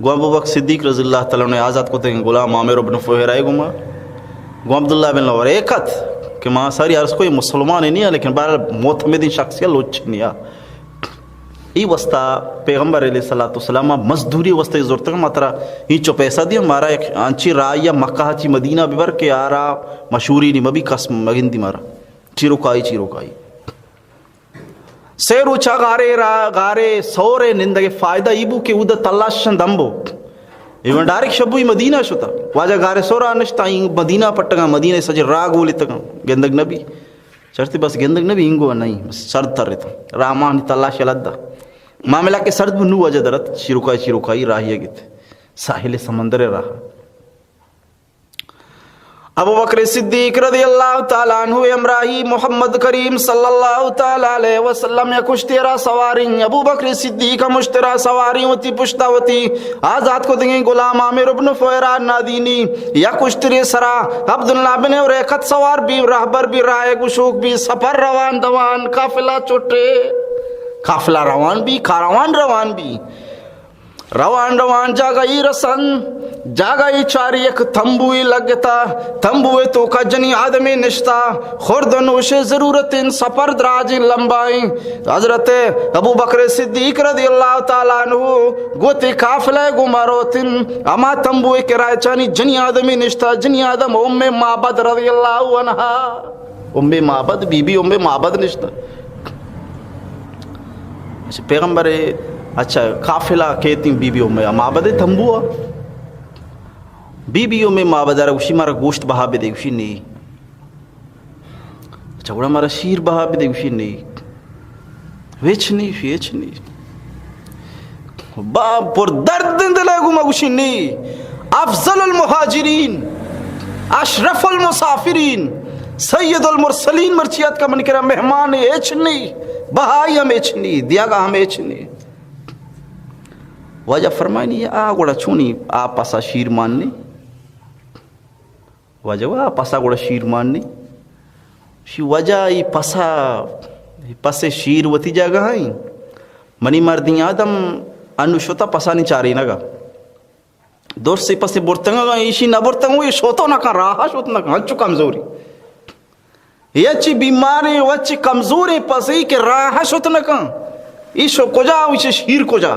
گوں ابوبکر صدیق رضی اللہ تعالی عنہ آزاد کتگیں غلام عامر ابن فہیرہ گوما، گوں عبداللہ بن اریقط کہ ما ساری عرض کو یہ مسلمان نہیں ہے، لیکن بہرحال معتمدین شخصیت لوچ نہیں ہے۔ ای واسطہ پیغمبر علیہ الصلوۃ والسلام مزدوری واسطہ زرتگ، ما ترا اینچو پیسہ دیاں، مارا یک انچی راہ یا مکہ چی مدینہ ببر کہ آرا مشہوری نہیں مبی، کس مگندی مارا۔ چیروکائی، چیروکائی۔ سے روچا غارے را، غارے سورے نندگے فائدہ ای بو کہ اود تلاشن دم بو۔ ایوان ڈائریکٹ شبوی مدینہ شتا۔ واجہ غارے سورا نشتا، این مدینہ پٹگا، مدینہ سجے راہ گولتگا، گندگ نبی۔ چرتے بس گندگ نبی، اینگو نہیں، بس سرد ترتا۔ راہ مانی تلاش لدا۔ معاملہ کہ سرد بو نو واجہ درت، چیروکائی، چیروکائی راہی گت۔ ساحل سمندر راہ۔ ابوبکر صدیق رضی اللہ تعالی عنہ ہمراہی محمد کریم صلی اللہ تعالی علیہ وسلم یک اشترا سواریں۔ ابوبکر صدیق ہم اشترا سواریں، وتی پشتا وتی آزاد کتگیں غلام عامر ابن فہیرہ نادینی۔ یک اشترے سرا عبداللہ بن اریقط سوار بی، رہبر بی، راہ گشوک بی، سفر روان دوان، قافلہ چٹے، قافلہ روان بی، کاروان روان بی۔ روان روان جاگہی رسن، جاگہی چاری یک تمبوی لگتا، تمبوی توکا جنی آدمی نشتا، خورد و نوش ضرورتیں، سفر دراجیں لمبائیں۔ حضرت ابوبکر صدیق رضی اللہ تعالی عنہ گوتی قافلہ گوما روتن، اما تمبوی کرائے چانی جنی آدمی نشتا، جنی آدم ام معبد رضی اللہ عنہا۔ ام معبد، بی بی ام معبد نشتہ۔ اچھا، پیغمبر، اچھا، قافلہ کیتیں بی بی ام معبد تمبو۔ بی بی ام معبد را گوشی مارا گوشت بہا بدے، گوشی نی۔ اچھا، گڑا مارا شیر بہا بدے، گوشی نی۔ ہچ نی، ہچ نی۔ با پر درد دل ءَ گوں ما گوشی نی، افضل المہاجرین، اشرف المسافرین، سید المرسلین مرچی اتکا من کرا مہمان، ہچ نی، بہائی ہم ہچ نی، دیگا ہم ہچ نی۔ واجہ فرمائنی، آ گڑا چونی آ پسا شیر مان نی؟ واجہ گوشت، آ پسا گڑا شیر مان نی؟ شی واجہ ای پسا، ای پس شیر وتی جاگہ ایں۔ منی مردیں آدم انو شتا پسانی چارینگا۔ درستی پس برتگا، ایشی نہ برتگا، یہ شوتو نہ کن، راہ شوت نہ کن، انچو کمزوری۔ اے چی بیماریں و چی کمزوریں پسے کہ راہ شت نہ کن۔ ایشو کجا و ایشی شیر کجا؟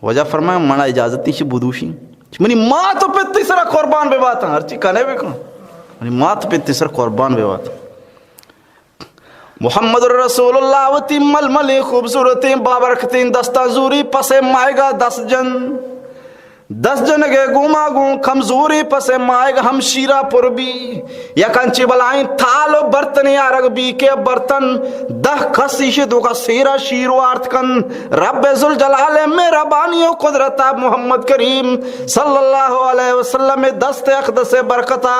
واجہ فرمائے، منا اجازت ایشی بدوشی۔ منی مات و پتی سرا قربان بباتاں، ہرچی کنے بکن۔ منی مات و پتی سرا قربان بباتاں۔ محمد رسول اللہ وتی ململیں خوبصورتیں بابرکتیں دستاں زوری پسے مائگا دست جن۔ دست جنگے گوما گوں کمزوریں پسے مائگ ہم شیرا پر بی۔ یک انچیں بلائیں تال و برتنے آرگ بی کہ برتن دہ کس ایشی توکا سیرا شیر وارت کن۔ رب ذوالجلال مہربانی و قدرتا محمد کریم صلی اللہ علیہ وسلم دست اقدس برکتا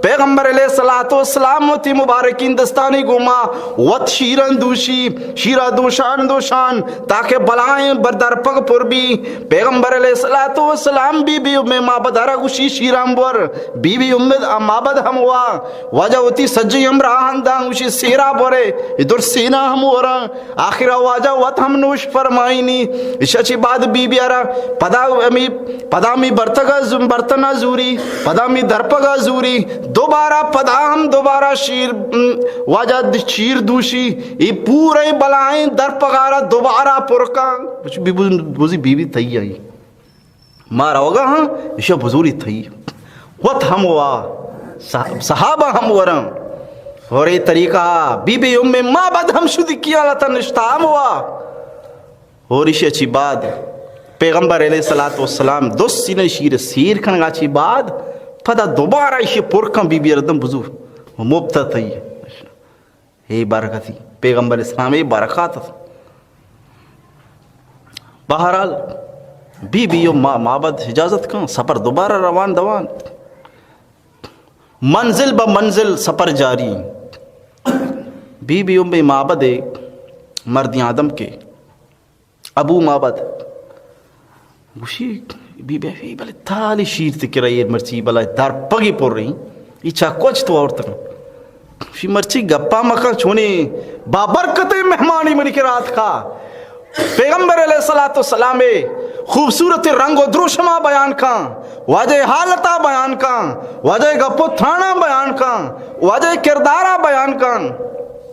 پیغمبر علیہ الصلوۃ والسلام وتی مبارکیں دستانی گوما وت شیران دوشی، شیرا دوشان دوشان تاکہ بلائیں بر درپگ پر بی۔ پیغمبر علیہ الصلوۃ والسلام بی بی ام معبد ءَ را گوشی، شیران بور۔ بی بی ام معبد ہم وا۔ واجہ وتی سجیں ہمراہاں داں گوشی، سیرا بورے، اے درسینا ہم وراں۔ آخرا واجہ وت ہم نوش فرمائینی۔ ایشا چی بعد بی بی ءَ را پدا ہمی، پدا ہمی برتگا ز-، برتنا زوری، پدا ہمی درپگا زوری، دوبارہ پدا ہم دوبارہ شیر، م، واجہ د-، شیر دوشی، اے پورے بلائیں درپگارا دوبارہ پر کن۔ بچ بی بی، بوزی بی بی تئی آئی۔ ما روگا ہاں، ایشا بزوری تئی۔ وت ہم وا، صح-، صحابہ ہم وراں۔ اور اے طریقہ بی بی ام معبد ہم شدی کیا لتا نشتا ہم وا۔ اور ایشی چی بعد پیغمبر علیہ الصلوۃ والسلام دو سینہ شیر سیر کنگا چی بعد پدا دوبارہ ایشی پر کن بی بی ردم بزور۔ مبتتی۔ اے برکتی پیغمبر اسلام، اے برکات ات۔ بہرحال، بی بی ام ما-، معبد اجازت کن، سفر دوبارہ روان دوان۔ منزل بہ منزل سفر جاری۔ بی بی ام معبد مردی آدم کے ابو معبد گوشی، بی بی، بلے تالی شیر تے کرا ایر مرچی بلائے درپگی پر رہی، ای چا کچ تو آورتگ۔ شی مرچی گپا مکن، چونی بابرکتیں مہمانی منی کرا آتکا۔ پیغمبر علیہ الصلوۃ والسلام خوبصورت رنگ و دروشما بیان کن، واجہ حالتا بیان کن، واجہ گپ و تھانا بیان کن، واجہ کردارا بیان کن۔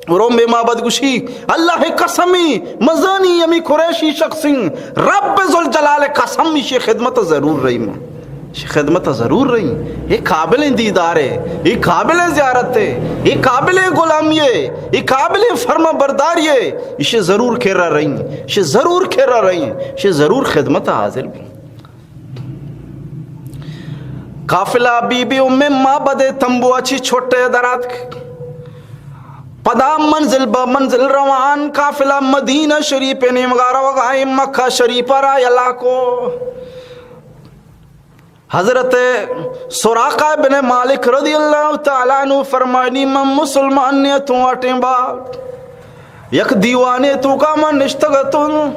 روم بے معبد گوشی، اللہ قسمی، مزانی ہمی قریشی شخصیں، رب ذوالجلال قسم، ایشی خدمت ضرور رہی من۔ ایشی خدمت ضرور رہی۔ یہ قابل دیدار ہے، یہ قابل زیارت ہے، یہ قابل غلامی ہے، یہ قابل فرما برداری ہے۔ ایشی ضرور کرا رہی، ایشی ضرور کرا رہی، ایشی ضرور خدمت حاضر بھی۔ قافلہ بی بی ام معبد تمبو اچی چھٹے دراتک۔ پدا منزل بہ منزل روان، قافلہ مدینہ شریف نیمگا روگا ایں، مکہ شریف را یلا کو۔ حضرت سراقہ بن مالک رضی اللہ تعالی عنہ فرمانی، من مسلمان نے تو اٹیں با یک دیوانے توکا من نشتگ اتوں۔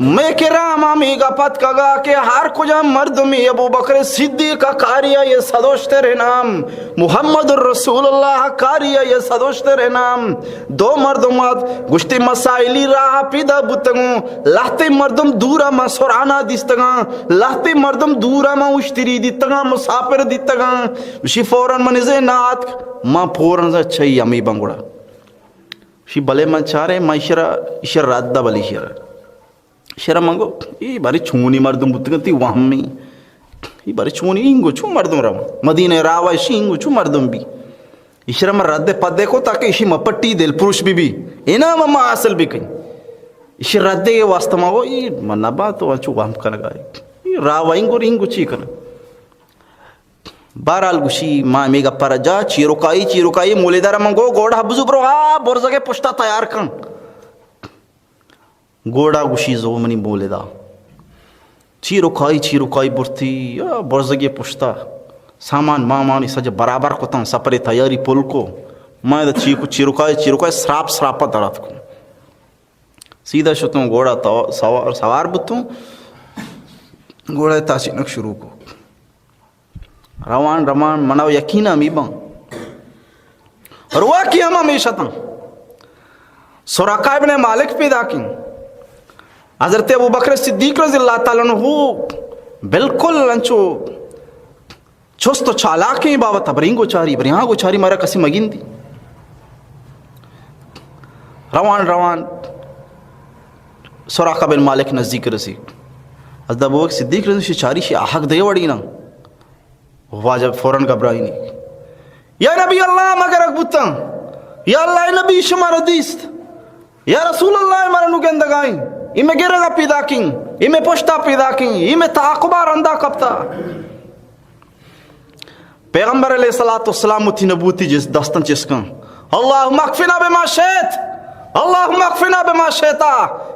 مئے کرا ہما میگا پتکگا کہ ہر کجا مردمی ابو بکر صدیق کاریا یہ سدوشتر نام، محمد رسول اللہ کاریا یہ سدوشتر نام۔ دو مردم ات، گوشتی مسائلی راہ پیدا بوتگوں، لہتے مردم دورا ما سرانا دیستگاں، لہتے مردم دورا ما اشتری دیتگاں، مسافر دیتگاں۔ گوشی فوراً من زے نہ آتک، ما فوراً زا چئی ہمی بنگڑا۔ شی بلے من چارے، من ایشرا، ایشرا رد دا بلی ایشرا۔ ایشرا من گو، ای بارے چونی مردم بوتگنتی وہمی۔ ای بارے چونی اینگو چون مردم رو۔ مدینہ راوا شی اینگو چون مردم بی۔ ایشرا من رد پدے کو تاکہ ایشی مپٹی دل پروش بی بی۔ اینا ما حاصل بی کن۔ ایشی رد واسطہ ما گو، ای من نبا تو انچو وہم کنگا۔ ای راوا اینگو، اینگو چی کنگ؟ بہرحال گوشی، ما ہمے گپ ء را جا، چیرکائی، چیرکائی، مولیدار ء من گو، گوڑا بزو برو، آ برزگ ء پشتا تیار کن۔ گوڑا گوشی، زو منی مولیدا۔ چیرکائی، چیرکائی برتی، آ برزگ ء پشتا۔ سامان مامانی سج برابر کتاں، سپرے تیاری پل کو۔ ما ادا چی کو، چیرکائی، چیرکائی سراپ سراپا درات کو۔ سیدھا شتوں گوڑا تو-، سوار، سوار بوتوں۔ گوڑا تاسینک شروع کو۔ روان روان من و یقین ہمی باں۔ رواکی ہم ہمیش اتاں۔ سراقہ ابن مالک پیدا کن۔ حضرت ابو بکر صدیق رضی اللہ تعالی عنہ بالکل انچو چست و چالاکیں بابت، بریں گوچاری، بریاں گوچاری، مارا کسی مگندی۔ روان روان سراقہ بن مالک نزدیک رسی۔ حضرت ابوبکر صدیق رضی چاری شی آہگ دے وڑی نا۔ واجہ فوراً گھبرائینی۔ یا نبی اللہ، ما گرگ بوتاں۔ یا اللہ نبی، شمارا دیست۔ یا رسول اللہ، مارا نو گندگائیں۔ ای میں گرگا پیدا کیں۔ ای میں پشتا پیدا کیں۔ ای میں تعاقبا رندا کپتا۔ پیغمبر علیہ الصلوۃ والسلام وتی نبوتی جس دستن چسکن، اللهم اکفنا بما شئت، اللهم اکفنا بما شئت۔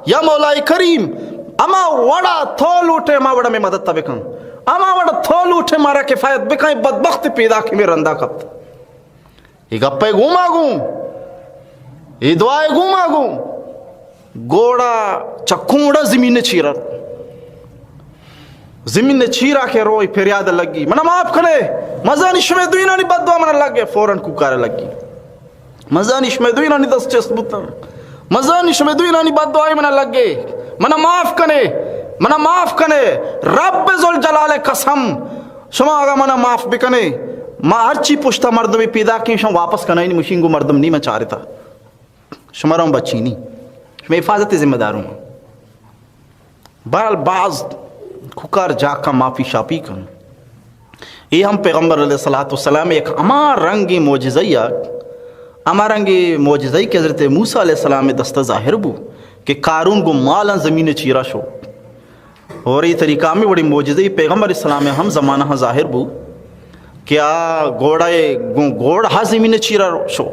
یا مولا کریم، اما وڑا تو لوٹے، اما وڑا میں مدد بکن، اما وڑا تو لوٹے مارا کفایت بکن، بدبخت پیدا کہ میں رندا کپت۔ یہ گپے گوما گوں، یہ دعائے گوما گوں۔ گوڑا چہ کونڈا زمین چیرا، زمین چیرا کہ روئی پریاد لگی، منا معاف کنے، مزانی شمے دوینانی بددعا منا لگے، فوراً کوکار لگی۔ مزانی شمے دوینانی دست چست بوتن، مزانی شمے دوینانی بددعا منا لگے، منا معاف کنے، منا معاف کنے، رب ذوالجلال قسم، شما اگا منا معاف بکنے، ما ہرچی پشتا مردمی پیدا کیں، شما واپس کنائنی، مشین گو مردم نی من چارتا۔ شمارا ہم بچینی، شما حفاظت ذمہ داروں۔ بہرحال باز کوکار جاکا معافی شاپی کن۔ اے ہم پیغمبر علیہ الصلوۃ والسلام یک ہما رنگی معجزہ یا، ہما رنگی معجزہ کہ حضرت موسیٰ علیہ السلام دست ظاہر بو کہ قارون گو مالاں زمین چیرا شو۔ اور یہ طریقہ ہمیں بڑی معجزہ پیغمبر اسلام ہم زمانہ ظاہر بو کہ آ گوڑا گوں گوڑ ہا زمین چیرا شو۔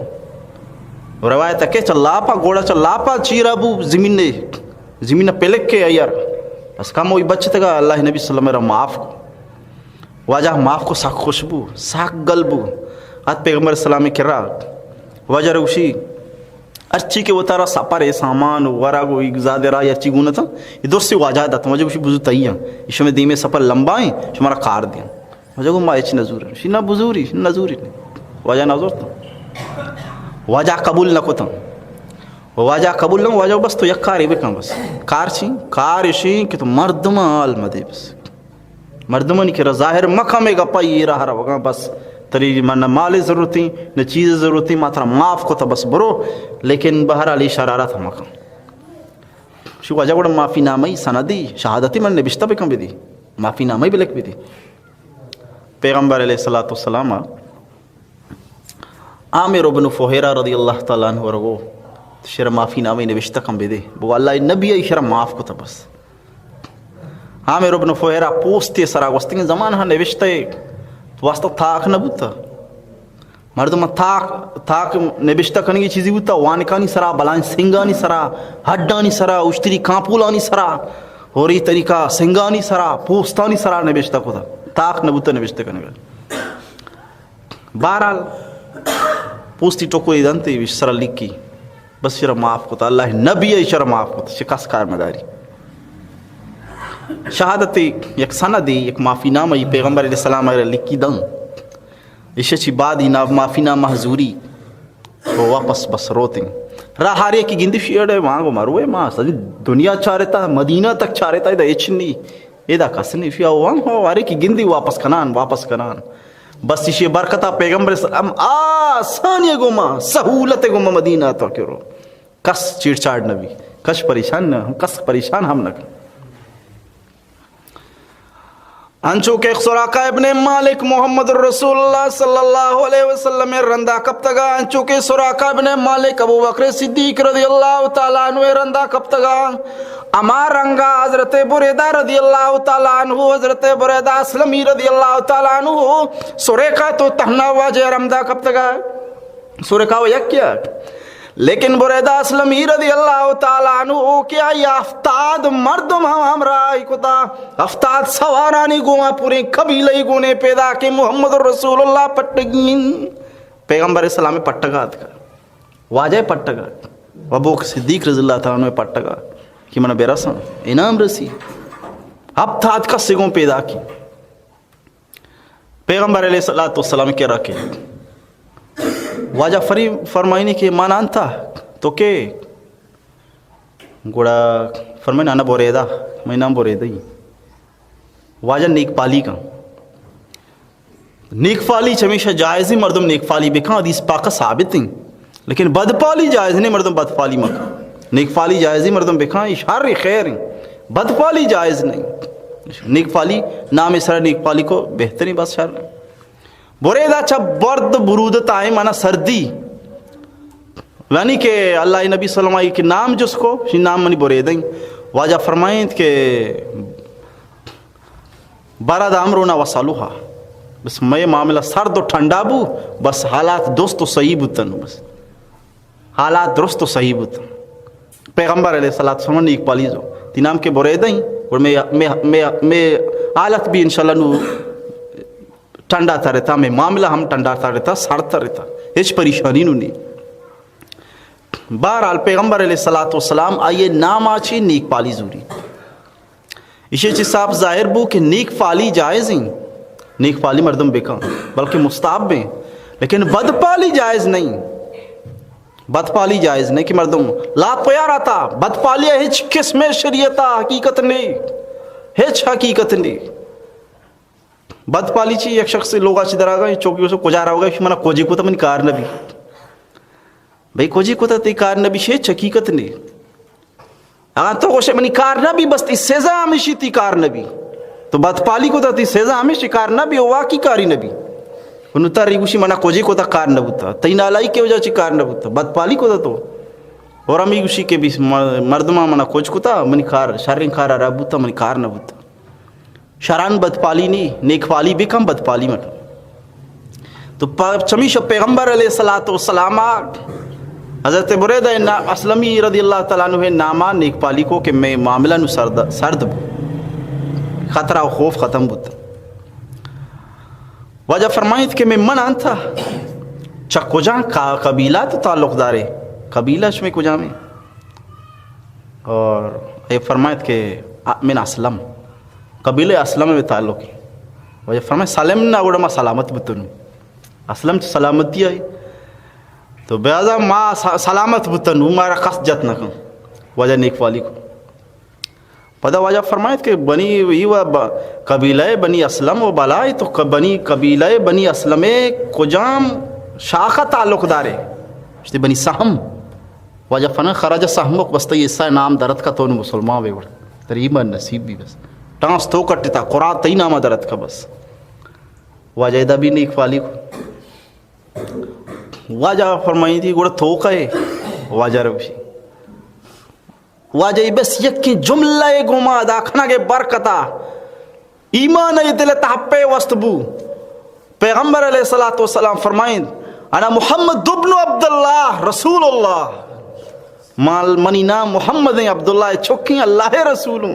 روایت کہ چ لاپا گوڑا چ لاپا چیرا بو زمین نے، زمین پلک کے یار۔ بس کم وہی بچتگا، اللہ نبی صلی اللہ علیہ وسلم را معاف کو۔ واجہ معاف کو، سک خوش بو، سک گل بو۔ ات پیغمبر اسلام کرا واجہ روشی ہرچی کہ وتارا سپر ء سامان و ورگ و ایگزاد ء راہ ہرچی گون اتاں، اے درستی واجہ ء داتاں۔ واجہ گوشی بزو تئی آں، اے شمئے دیمے سپر لمبا ایں، شمارا کار دیاں۔ واجہ گو ما ہچ نزوریں۔ شی نہ بزوری، شی نزوری۔ واجہ نزورتاں۔ واجہ قبول نہ کتاں۔ واجہ قبول نہ، واجہ بس تو یک کارے بکن بس۔ کار چی؟ کار اشیں کہ تو مردماں حال مدے بس۔ مردمانی کرا ظاہر مکن مئے گپا، اے راہ روگاں بس، تری من نہ مال ضرورتیں، نہ چیز ضرورتیں، ما ترا معاف کتا بس برو، لیکن بہرحال اے شرارت مکن۔ شو واجہ گڑا معافی نامہ ای سندی، شہادتی من نبشتہ بکن بدی، معافی نامہ ای بلک بدی۔ پیغمبر علیہ الصلوۃ والسلام عامر ابن فہیرہ رضی اللہ تعالی عنہ ورگو، شر معافی نامہ نبشتہ کن بدے، بو اللہ نبی ای شر معاف کتا بس۔ عامر ابن فہیرہ پوستے سرا گوستگیں زمان ہا نبشتہ واسطہ تاک نہ بوتا۔ مردم تاک، تاک نبشتہ کنگی چیزی بوتا، وانکانی سرا، بلائیں سنگانی سرا، ہڈانی سرا، اشتری کانپولانی سرا، اور یہ طریقہ سنگانی سرا، پوستانی سرا نبشتہ کتا۔ تاک نہ بوتا نبشتہ کنگا۔ بہرحال، پوستی ٹکری دنت، ایش سرا لکھی، بس شر معاف کتا، اللہ نبی ای شر معاف کتا، شکست کار مداری۔ شہادت یک سندی، یک معافی نامہ ای پیغمبر علیہ السلام ء لکھی دن۔ ایش چی بعد ای نا معافی نامہ زوری، تو واپس بس روتیں۔ راہ ہارے کی گندی شیڑے وانگو مروے ما سجی دنیا چارتا، مدینہ تک چارتا، ادا ہچ نی، ادا کس نی۔ شیا وان ہو ہارے کی گندی واپس کنان، واپس کنان۔ بس ایشی برکتا پیغمبر اسلام آسانی گوما، سہولت گوما مدینہ تو کرو۔ کس چیڑ چاڑ نبی، کس پریشان نہ، کس پریشان ہم نہ کن۔ انچو کہ سراقہ ابن مالک محمد رسول اللہ صلی اللہ علیہ وسلم رندا کپتگا، انچو کہ سراقہ ابن مالک ابو بکر صدیق رضی اللہ تعالی عنہ رندا کپتگا، اما رنگا حضرت بریدہ رضی اللہ تعالی عنہ، حضرت بریدہ اسلمی رضی اللہ تعالی عنہ، سریقہ تو تہنا واجہ رندا کپتگا۔ سرکا و یکیا۔ لیکن بریدہ اسلمی رضی اللہ تعالی عنہ کہ آئی ہفتاد مردم ہم ہمراہی کتا، ہفتاد سوارانی گوما پوریں قبیلہ ای گونے پیدا کہ محمد رسول اللہ پٹگین۔ پیغمبر اسلام پٹگا اتکا، واجہ پٹگا، ابوبکر صدیق رضی اللہ تعالی عنہ پٹگا کہ من برساں انعام رسی۔ ہفتاد کس گون پیدا کی۔ پیغمبر علیہ الصلوۃ والسلام کہ رکھے۔ واجہ فری فرمائنی کہ من انتا تو کہ گڑا فرمائن انا بریدہ، میں نام بریدہ ہی۔ واجہ نیک پالی کن۔ نیکفالی چمیشا جائزیں، مردم نیکفالی بکن، حدیث پاک ثابت ہیں، لیکن بدپالی جائز نہیں، مردم بدپالی مکن۔ نیکفالی جائزیں، مردم بکن، یہ شر خیر ہیں، بدپالی جائز نہیں۔ نیکفالی نام سر نیکفالی کو بہترین بس شر۔ بریدہ چہ برد برودت آئیں، مانا سردی، یعنی کہ اللہ نبی صلی اللہ علیہ وسلم کہ نام جس کو، شی نام منی بریدہ ہیں۔ واجہ فرمائیں کہ برد امرنا وصلوها، بس مئے معاملہ سرد و ٹھنڈا بو، بس حالات درست و صحیح بوتن، بس حالات درست و صحیح بوتن۔ پیغمبر علیہ الصلوۃ والسلام نیکفالی زو، تی نام کہ بریدہ ہیں، اور میں، میں، میں، میں حالت بھی انشاءاللہ نو ٹھنڈا ترتا، میں معاملہ ہم ٹھنڈا ترتا، سرد ترتا، ہچ پریشانی نو نہیں۔ بہرحال پیغمبر علیہ الصلوۃ والسلام آئیے نام آچی نیکفالی زوری۔ ایشی چی صاف ظاہر بو کہ نیکفالی جائز ہیں، نیکفالی مردم بکن، بلکہ مستحب ہیں، لیکن بدپالی جائز نہیں۔ بدپالی جائز نہیں کہ مردم لات پیار آتا، بدپالی ہچ قسم شریعت حقیقت نہیں، ہچ حقیقت نہیں۔ بدپالی چی؟ یک شخص لوگا چی دراگا، چوکی اسے کجا رہوگا، منا کوجی کو تو من کار نبی۔ بھئی کوجی کتا تی کار نبی، شے چکی کت نے۔ اگاں تو گوشے منی کار نبی، بس تی سزا ہمیشی تی کار نبی۔ تو بدپالی کتا تی سزا ہمیشی کار نبی، او واقعی کاری نبی۔ انو تری گوشی منا کوجی کتا کار نبوتا۔ تی نالائی کے وجہ چی کار نبوتا۔ بدپالی کتا تو۔ اور ہمی گوشی کہ بیس مر-، مردمہ منا کوج کتا، منی کار، شرین کار را بوتا، منی کار نبوتا۔ شران بدپالی نی، نیکپالی بکن، بدپالی مکن۔ تو پا-، چمیشا پیغمبر علیہ الصلوۃ والسلام حضرت بریدہ نا-، اسلمی رضی اللہ تعالیٰ عنہ ناما نیکپالی کو کہ میں معاملہ نو سرد، سرد بو۔ خطرہ و خوف ختم بوت۔ واجہ فرمائیت کہ میں من انت چہ کجا کا-، قبیلہ تو تعلق دارے؟ قبیلہ شمی کجا میں؟ اور یہ فرمائیت کہ من اسلم۔ قبیلہ اسلم ء تعلق ہے۔ واجہ فرمائے، سلمنا گڑا ما سلامت بوتنو۔ اسلم چہ سلامتی آئی۔ تو بہذا ما س-، سلامت بوتنو، مارا قصد جت نہ کن۔ واجہ نیکوالی کو۔ پدا واجہ فرمائیت کہ بنی، ای و ب-، قبیلہ بنی اسلم و بلائی تو ک-، بنی قبیلہ بنی اسلم کجام شاخہ تعلق دارے؟ گوشتی بنی سہم۔ واجہ فرمائے، خرج سہمک، بس تئی حصہ نام درت کا تو مسلمان بے وڑ۔ تری ایمان نصیب بھی بس۔ ٹانس تو کٹتا، قرآن تئی نام درت کا بس۔ واجہ ادا بھی نیک والی کو۔ واجہ فرمائی دی، گڑا تو کئے؟ واجہ روشی۔ واجہ بس یکی جملہ گوما ادا کھنگ برکتا۔ ایمان ء دل ء تہ پیوست بو۔ پیغمبر علیہ الصلوۃ والسلام فرمائیں، انا محمد ابن عبداللہ رسول اللہ۔ مال منی نام محمد ہیں، عبداللہ چکیں، اللہ رسولوں۔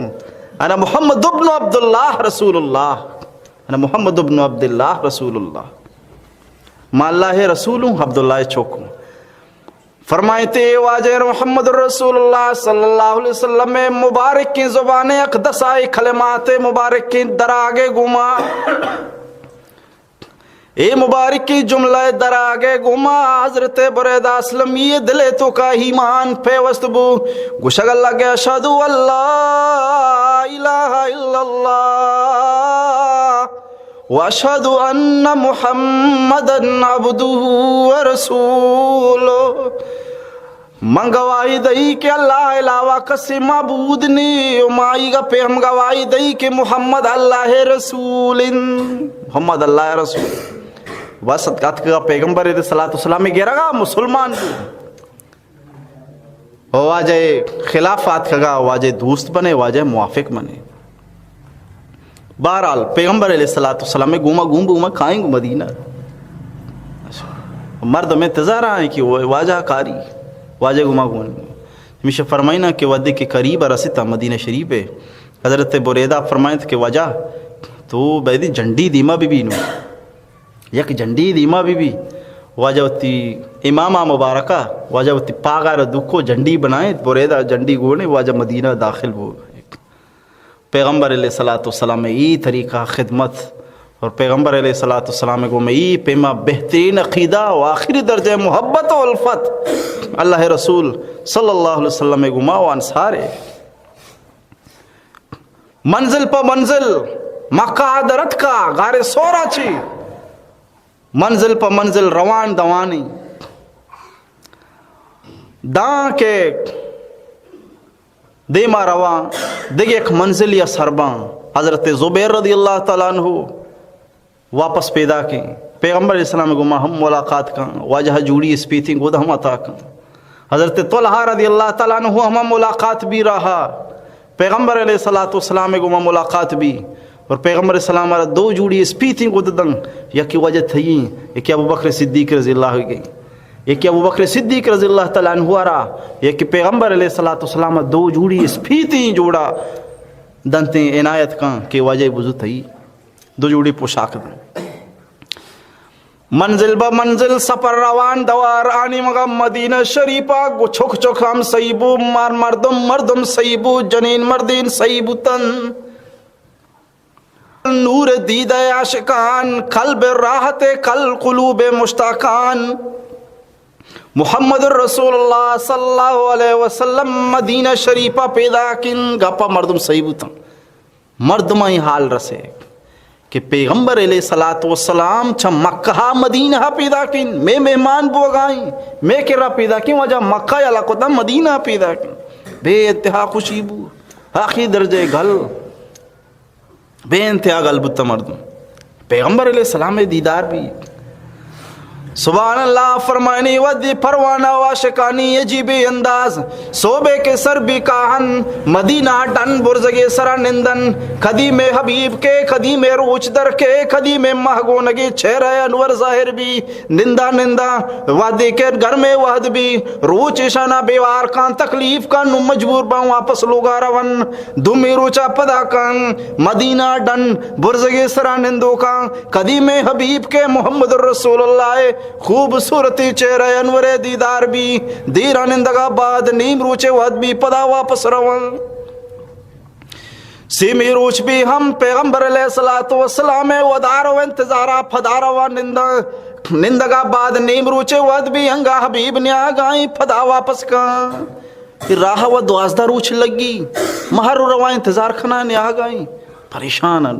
انا محمد ابن عبداللہ رسول اللہ۔ انا محمد ابن عبداللہ رسول اللہ۔ ما اللہ رسولوں، عبداللہ چکوں۔ فرمائیتے، واجہ محمد رسول اللہ صلی اللہ علیہ وسلم مبارکیں زبان اقدس آئی کلمات مبارکیں دراگے گوما، اے مبارکیں جملہ دراگے گوما حضرت بریدہ اسلمی دل تو کا ایمان پیوست بو۔ گوشگ لگے، اشہد ان لا الہ الا اللہ واشہد ان محمدا عبدہ ورسولہ۔ من گواہی دئی کہ اللہ علاوہ کسی معبود نی و ما ایگا پہ ہم گواہی دئی کہ محمد اللہ رسول انت۔ محمد اللہ رسول۔ بس اتکگا پیغمبر علیہ الصلوۃ والسلام گرگا مسلمان بو۔ و واجہ خلاف آتکگا، واجہ دوست بنے، واجہ موافق بنے۔ بہرحال، پیغمبر علیہ الصلوۃ والسلام گوما گون بو، ما کائیں گو مدینہ۔ مردم انتظار آئیں کہ وہ واجہ کاری، واجہ گوما گون۔ ہمیشہ فرمائنا کہ ودے کہ قریب رسیتا مدینہ شریف ہے، حضرت بریدہ فرمائیت کہ واجہ تو بیدی جنڈی دیما بی بینو۔ یک جھنڈی دیما بی بی۔ واجہ وتی امامہ مبارکہ، واجہ وتی پاگا را دکو جھنڈی بنائیں، بریدہ جھنڈی گونے، واجہ مدینہ داخل بو۔ پیغمبر علیہ الصلوۃ والسلام ای طریقہ خدمت اور پیغمبر علیہ الصلوۃ والسلام گو میں ای پیما بہترین عقیدہ و آخری درجہ محبت و الفت اللہ رسول صلی اللہ علیہ وسلم گو ما و انصار۔ منزل پہ منزل، مکہ درت کا، غار ثور چی، منزل پہ منزل روان دوانیں، داں کہ دیما رواں، دگہ یک منزلے ءَ سر باں۔ حضرت زبیر رضی اللہ تعالیٰ عنہ واپس پیداکیں، پیغمبر علیہ السلام ءِ گوما ہم ملاقات کن، واجہ جوڑی اسپیتیں گد ہم عطا کن۔ حضرت طلحہ رضی اللہ تعالیٰ عنہ ہم ملاقات بی راہا، پیغمبر علیہ الصلوۃ والسلام ءِ گوما ملاقات بی اور پیغمبر علیہ السلام ءَ را دو جوڑی اسپیتیں گد دن، یکے واجہ تھئی، یکے ابوبکر صدیق رضی اللہ عنہ گئی، یکے ابوبکر صدیق رضی اللہ تعالیٰ عنہ ءَ را، یکے پیغمبر علیہ الصلوۃ والسلام ءَ دو جوڑی اسپیتیں جوڑا دنتیں عنایت کن کہ واجہ بزو تھئی۔ دو جوڑی پوشاک دن۔ منزل بہ منزل سفر روان دوار آنی مگا مدینہ شریفا گو چک چک ہم سہی بو، مار مردم مردم سہی بو، جنین مردین سہی بوتن۔ نور دیدہ عاشقان، قلب راحت کل قلوب مشتاقان۔ محمد رسول اللہ صلی اللہ علیہ وسلم مدینہ شریفا پیداکن، گپا مردم سہی بوتن۔ مردمانی حال رسے کہ پیغمبر علیہ الصلوۃ والسلام چہ مکہ ءَ مدینہ ءَ پیداکیں، مئے مہمان بوگائیں، مئے کرا پیداکیں، واجہ مکہ یلہ کتا مدینہ ءَ پیداکیں۔ بے انتہا خوشی بو، آخری درجہ گل، بے انتہا گل بوتا مردم۔ پیغمبر علیہ السلام ءِ دیدار بی۔ سبحان اللہ، فرمائنی ودی پروانہ و عاشقانی عجیبی انداز۔ صوبے کے سر بی کاہن، مدینہ ڈن برزگے سرا نندن۔ کدی مئے حبیب کے، کدی مئے روچ در کے، کدی مئے مہگونگی چہرہ انور ظاہر بی۔ نندا نندا وہدے کہ گرمیں وہد بی، روچ اشانا بیوار کن، تکلیف کن، نوں مجبور باں واپس لوگا رون۔ دومی روچا پدا کن مدینہ ڈن برزگے سرا نندوکاں، کدی مئے حبیب کے محمد رسول اللہ ءِ خوبصورتی چہرہ انور ءِ دیدار بی۔ دیرا نندگا بعد نیم روچے وہد بی، پدا واپس رون۔ سیمی روچ بی ہم پیغمبر علیہ الصلوۃ والسلام ءِ ودار و انتظارا پدا روا نندا، نندگا بعد نیم روچے وہد بی، انگا حبیب نیاگائیں پدا واپس کن۔ اے راہ و دوازدہ روچ لگی، مہر و روا انتظار کنا نیاگائیں، پریشان ان،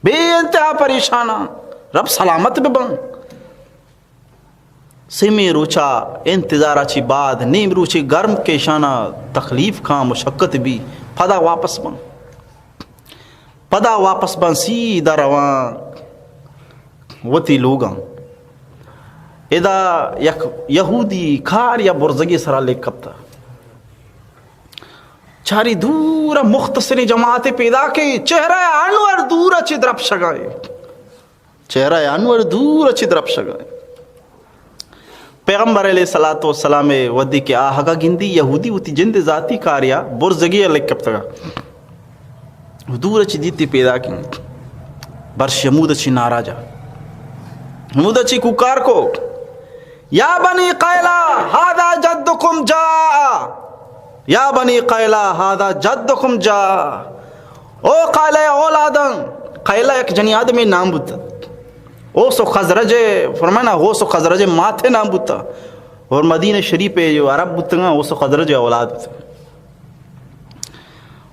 بے انتہا پریشان ان، رب سلامت ببن۔ سیمی روچا انتظارا چی بعد نیم روچے گرم کہ اشانا تکلیف کاں، مشقت بی، پدا واپس بن۔ پدا واپس بن سیدھا روان وتی لوگاں۔ ادا یک یہودی کار یا برزگی سرا لک کپتا۔ چاری دور مختصریں جماعتے پیدا کہ چہرہ انور دور چی درپشگائے۔ چہرہ انور دور چی درپشگائے۔ پیغمبر علیہ الصلوۃ والسلام ودی کہ آہگا گندی، یہودی وتی جند ذاتی کاریا برزگی لک کپتگا۔ دور چی دیتی پیدا کی، برش یمود چی ناراضا، یمود چی کوکار کو، یا بنی قیلہ، هذا جدکم جاء۔ یا بنی قیلہ، هذا جدکم جاء۔ او قیلہ اولاداں، قیلہ یک جنی آدمی نام بوتا۔ اوس و خزرج، فرمانا اوس و خزرج ماتے نام بوتا۔ اور مدینہ شریف جو عرب بوتگاں، اوس و خزرج اولاد بوتا۔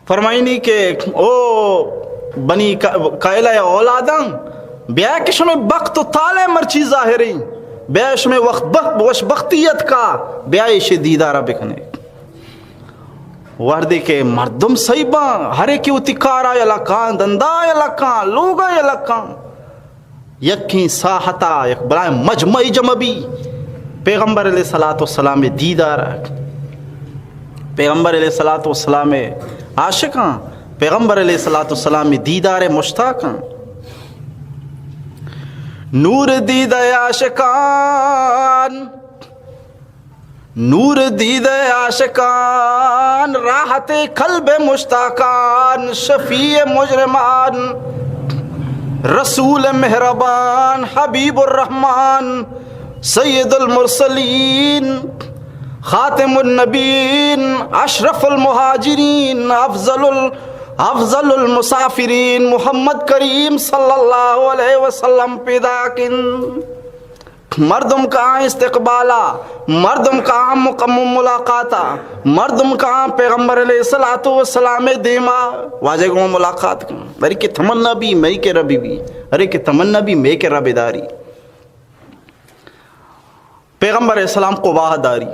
فرمائنی کہ او بنی ق-، قیلہ اولاداں، بیا کہ شمے بخت و طالع مرچی ظاہریں، بیا شمے وقت بخت، وش بختی اتکا، بیا ایشی دیدارا بکنے۔ وہدے کہ مردم سہی باں، ہر یکے وتی کارا یلہ کاں، دندا یلہ کاں، لوگا یلہ کاں۔ یکیں ساہتا یک بلائیں مجمعی جمع بی، پیغمبر علیہ الصلوۃ والسلام دیدار، پیغمبر علیہ الصلوۃ والسلام عاشقاں، پیغمبر علیہ الصلوۃ والسلام دیدار مشتاقاں۔ نور دیدہ عاشقان، نور دیدہ عاشقان، راحت قلب مشتاقان، شفیع مجرمان، رسول مہربان، حبیب الرحمن، سید المرسلین، خاتم النبیین، اشرف المہاجرین، افضل ال-، افضل المسافرین، محمد کریم صلی اللہ علیہ وسلم پیداکن۔ مردم کاں استقبالا، مردم کاں مقام ملاقاتا، مردم کاں پیغمبر علیہ الصلوۃ والسلام دیما واجہ گوں ملاقات کن۔ ہر یکے تمنا بی مئی کہ ربی بی، ہر یکے تمنا بی مئی کہ ربی داری۔ پیغمبر علیہ السلام قبا داری۔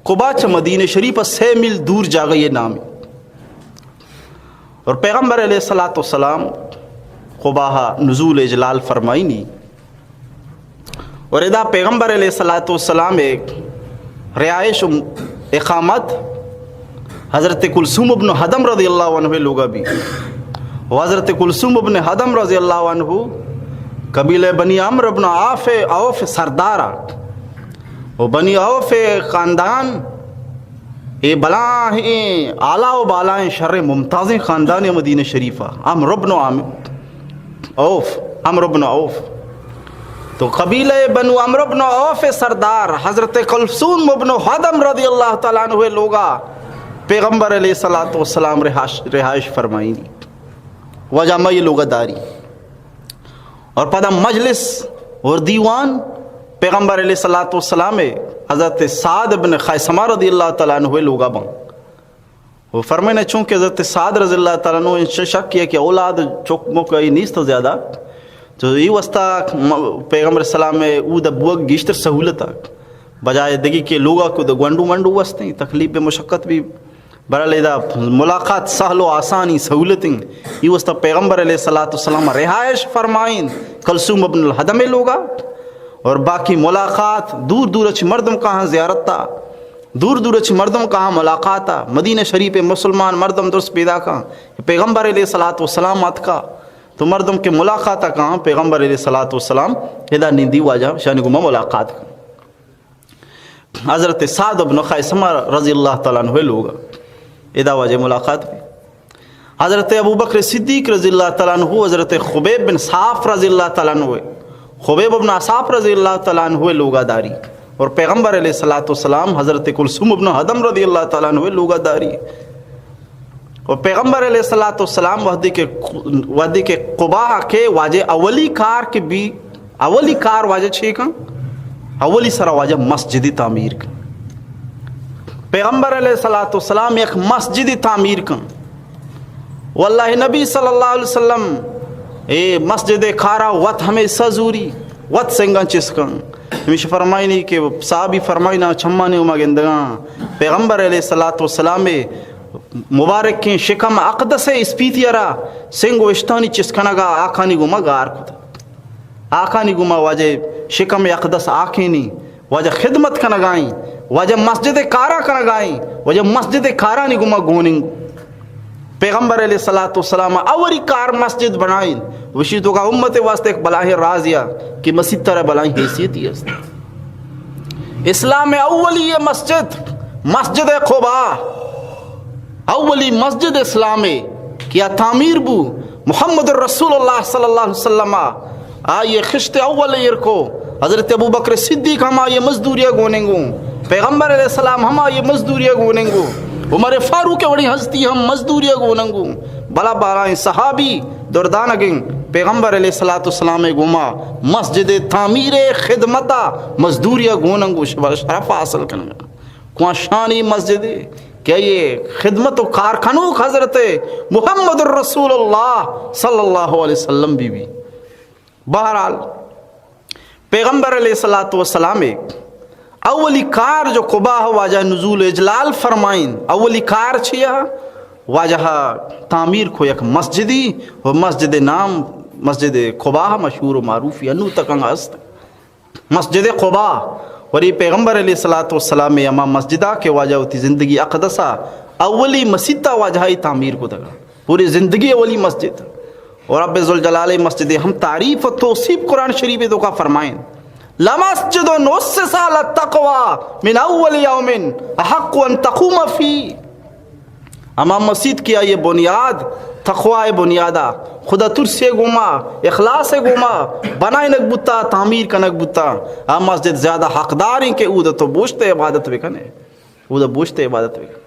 قبا چہ مدینہ شریف ءَ سئے میل دور جاگہ یہ نامی۔ اور پیغمبر علیہ الصلوۃ والسلام قبا نزول اجلال فرمائینی۔ اور ادا پیغمبر علیہ الصلوۃ والسلام رہائش و اقامت حضرت کلثوم ابن ہدم رضی اللہ عنہ لوگا بھی۔ و حضرت کلثوم ابن ہدم رضی اللہ عنہ قبیلہ بنی عمرو ابن عوف، عوف سردارا۔ و بنی عوف خاندان اے بلاہیں اعلیٰ و بالائیں شریں ممتازیں خاندان مدینہ شریفہ، عمرو ابن عام-، عوف، عمرو ابن عوف۔ تو قبیلہ بنو عمرو ابن عوف سردار حضرت کلثوم ابن ہدم رضی اللہ تعالیٰ عنہ لوگا پیغمبر علیہ الصلوۃ والسلام رہائش، رہائش فرمائینی۔ واجہ ہمائی لوگا داری۔ اور پدا مجلس اور دیوان پیغمبر علیہ الصلوۃ والسلام حضرت سعد ابن خیثمہ رضی اللہ تعالیٰ عنہ لوگا بن۔ وہ فرمائنا، چونکہ حضرت سعد رضی اللہ تعالیٰ عنہ انچ شک کیا کہ اولاد چک مک ای نیست زیادہ، تو ای واسطہ م-، پیغمبر السلام اود بوگ گیشتر سہولت ہے۔ بجائے دگی کہ لوگا کو گونڈو منڈو واسطے تکلیف مشقت بھی بہرحال ادا ملاقات سہل و آسانی سہولتیں۔ ای واسطہ پیغمبر علیہ الصلوۃ والسلام رہائش فرمائین کلثوم ابن الہدم لوگا، اور باقی ملاقات دور دور اچ مردم کہاں زیارت تا، دور دور اچ مردم کہاں ملاقات تا۔ مدینہ شریف مسلمان مردم درست پیدا کاں۔ پیغمبر علیہ الصلوۃ والسلام آتکا تو مردم کے ملاقات کہاں، پیغمبر علیہ الصلوۃ والسلام ادا نندی واجہ شانی گما ملاقات کاں۔ حضرت سعد بن خیثمہ رضی اللہ تعالیٰ عنہ لوگ ادا واجہ ملاقات بھی۔ حضرت ابو بکر صدیق رضی اللہ تعالیٰ عنہ، حضرت خبیب بن صاف رضی اللہ تعالیٰ عنہ، خبیب بن صاف رضی اللہ تعالیٰ عنہ لوگا داری، اور پیغمبر علیہ الصلوۃ والسلام حضرت کلثوم ابن ہدم رضی اللہ تعالیٰ عنہ لوگا داری۔ و پیغمبر علیہ الصلوۃ والسلام وحدی کے، وحدی کے قبا کے واجہ اولی کار کے بھی، اولی کار واجہ چے کن؟ اولی سرا واجہ مسجد تعمیر کن۔ پیغمبر علیہ الصلوۃ والسلام یک مسجد تعمیر کن۔ واللہ نبی صلی اللہ علیہ وسلم اے مسجد کارا وت ہمیں سزوری، وت سنگاں چس کن۔ ہمیشہ فرمائنی کہ صحابی فرمائنا چمانے ما گندگاں پیغمبر علیہ الصلوۃ والسلام مبارکیں شکم اقدس اسپیتی را سنگ و اشتانی چست کنگا آکانی گوما گار کت۔ آکانی گوما واجہ شکم اقدس آکینی، واجہ خدمت کنگائیں، واجہ مسجد کارا کنگائیں، واجہ مسجد کارانی گوما گوننگ۔ پیغمبر علیہ الصلوۃ والسلام اولی کار مسجد بنائیں، وشی تو کا امت واسطے ایک بلاہیں رازیا کہ مسیت ترا بلاہیں حیثیتی است۔ اسلام اولی مسجد، مسجد قبا، اولی مسجد اسلام کہ آ تعمیر بو محمد رسول اللہ صلی اللہ علیہ وسلم۔ آئی خشت اول ایر کو، حضرت ابو بکر صدیق ہم آئی مزدوری گوننگو، پیغمبر علیہ السلام ہم آئی مزدوری گوننگو، عمر فاروق وڑی ہستی ہم مزدوری گوننگو۔ بلا بارائیں صحابی دردانگیں پیغمبر علیہ الصلوۃ والسلام گوما مسجد تعمیر خدمتا مزدوری گوننگو شبر شرف حاصل کنگا۔ کواں شانی مسجد کہ یہ خدمت و کارکنوک حضرت محمد رسول اللہ صلی اللہ علیہ وسلم بی بی۔ بہرحال پیغمبر علیہ الصلوۃ والسلام اولی کار جو قبا واجہ نزول اجلال فرمائیں، اولی کار چیا؟ واجہ تعمیر کو یک مسجدی و مسجد نام مسجد قبا مشہور و معروفی انو تک است۔ مسجد قبا، وری پیغمبر علیہ الصلوۃ والسلام اما مسجدا کہ واجہ وتی زندگی اقدسا اولی مسیتا واجہی تعمیر کو دگا۔ پوری زندگی اولی مسجد۔ اور رب ذوالجلال مسجد ہم تعریف و توصیف قرآن شریف تو کا فرمائیں، لمسجد اسس علی التقوی من اول یوم احق ان تقوم فیہ۔ ہما مسیت کہ آئی بنیاد تقوی بنیادا، خدا ترسی گوما، اخلاص گوما بنائنگ بوتا، تعمیر کنگ بوتا، آ مسجد زیادہ حقدار ہیں کہ اود تو بوشت عبادت بکنے، اود بوشت عبادت بکنے۔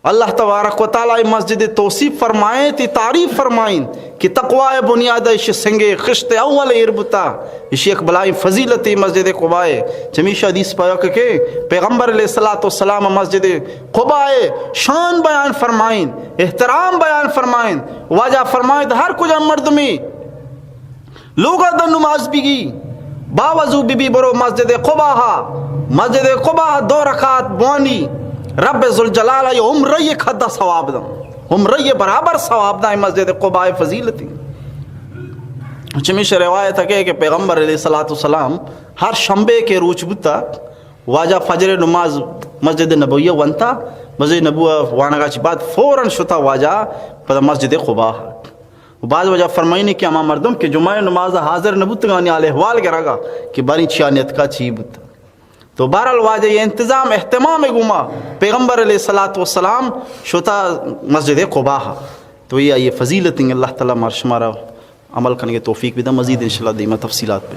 اللہ تبارک و تعالی مسجد توصیف فرمائیں، تی تعریف فرمائیں کہ تقوی بنیاد اش سنگ خشت اول ایر بوتا، اش یک بلائی فضیلت مسجد قبا۔ چمیشہ حدیث پاک کہ پیغمبر علیہ الصلوۃ والسلام مسجد قبا شان بیان فرمائیں، احترام بیان فرمائیں۔ واجہ فرمائیں، ہر کجا مردمی لوگا دا نماز بگی، باوضو بی بی برو مسجد قبا ہا، مسجد قبا ہا دو رکعت بوانی، رب ذوالجلال ء عمرہ ء قد ثواب داں، عمرہ ء برابر ثواب داں۔ مسجد قبا ء فضیلت انت۔ چمیش روایت ہے کہ، کہ پیغمبر علیہ الصلوۃ والسلام ہر شنبے کے روچ بوتا، واجہ فجر نماز مسجد نبوی ونتا، مسجد نبوی وانگا چی بعد فوراً شتا واجہ پدا مسجد قبا۔ و بعض واجہ فرمائنی کہ ہما مردم کہ جمعہ نماز حاضر نبوتگانی حال احوال گرگا کہ باریں چیا نیتکا چی بوت۔ تو بہرحال واجہ یہ انتظام اہتمام گوما پیغمبر علیہ الصلوۃ والسلام شتا مسجد قبا۔ تو یہ، یہ فضیلت انگ، اللہ تعالی مار شمارا عمل کنگے توفیق بدا۔ مزید انشاءاللہ دیما تفصیلات پہ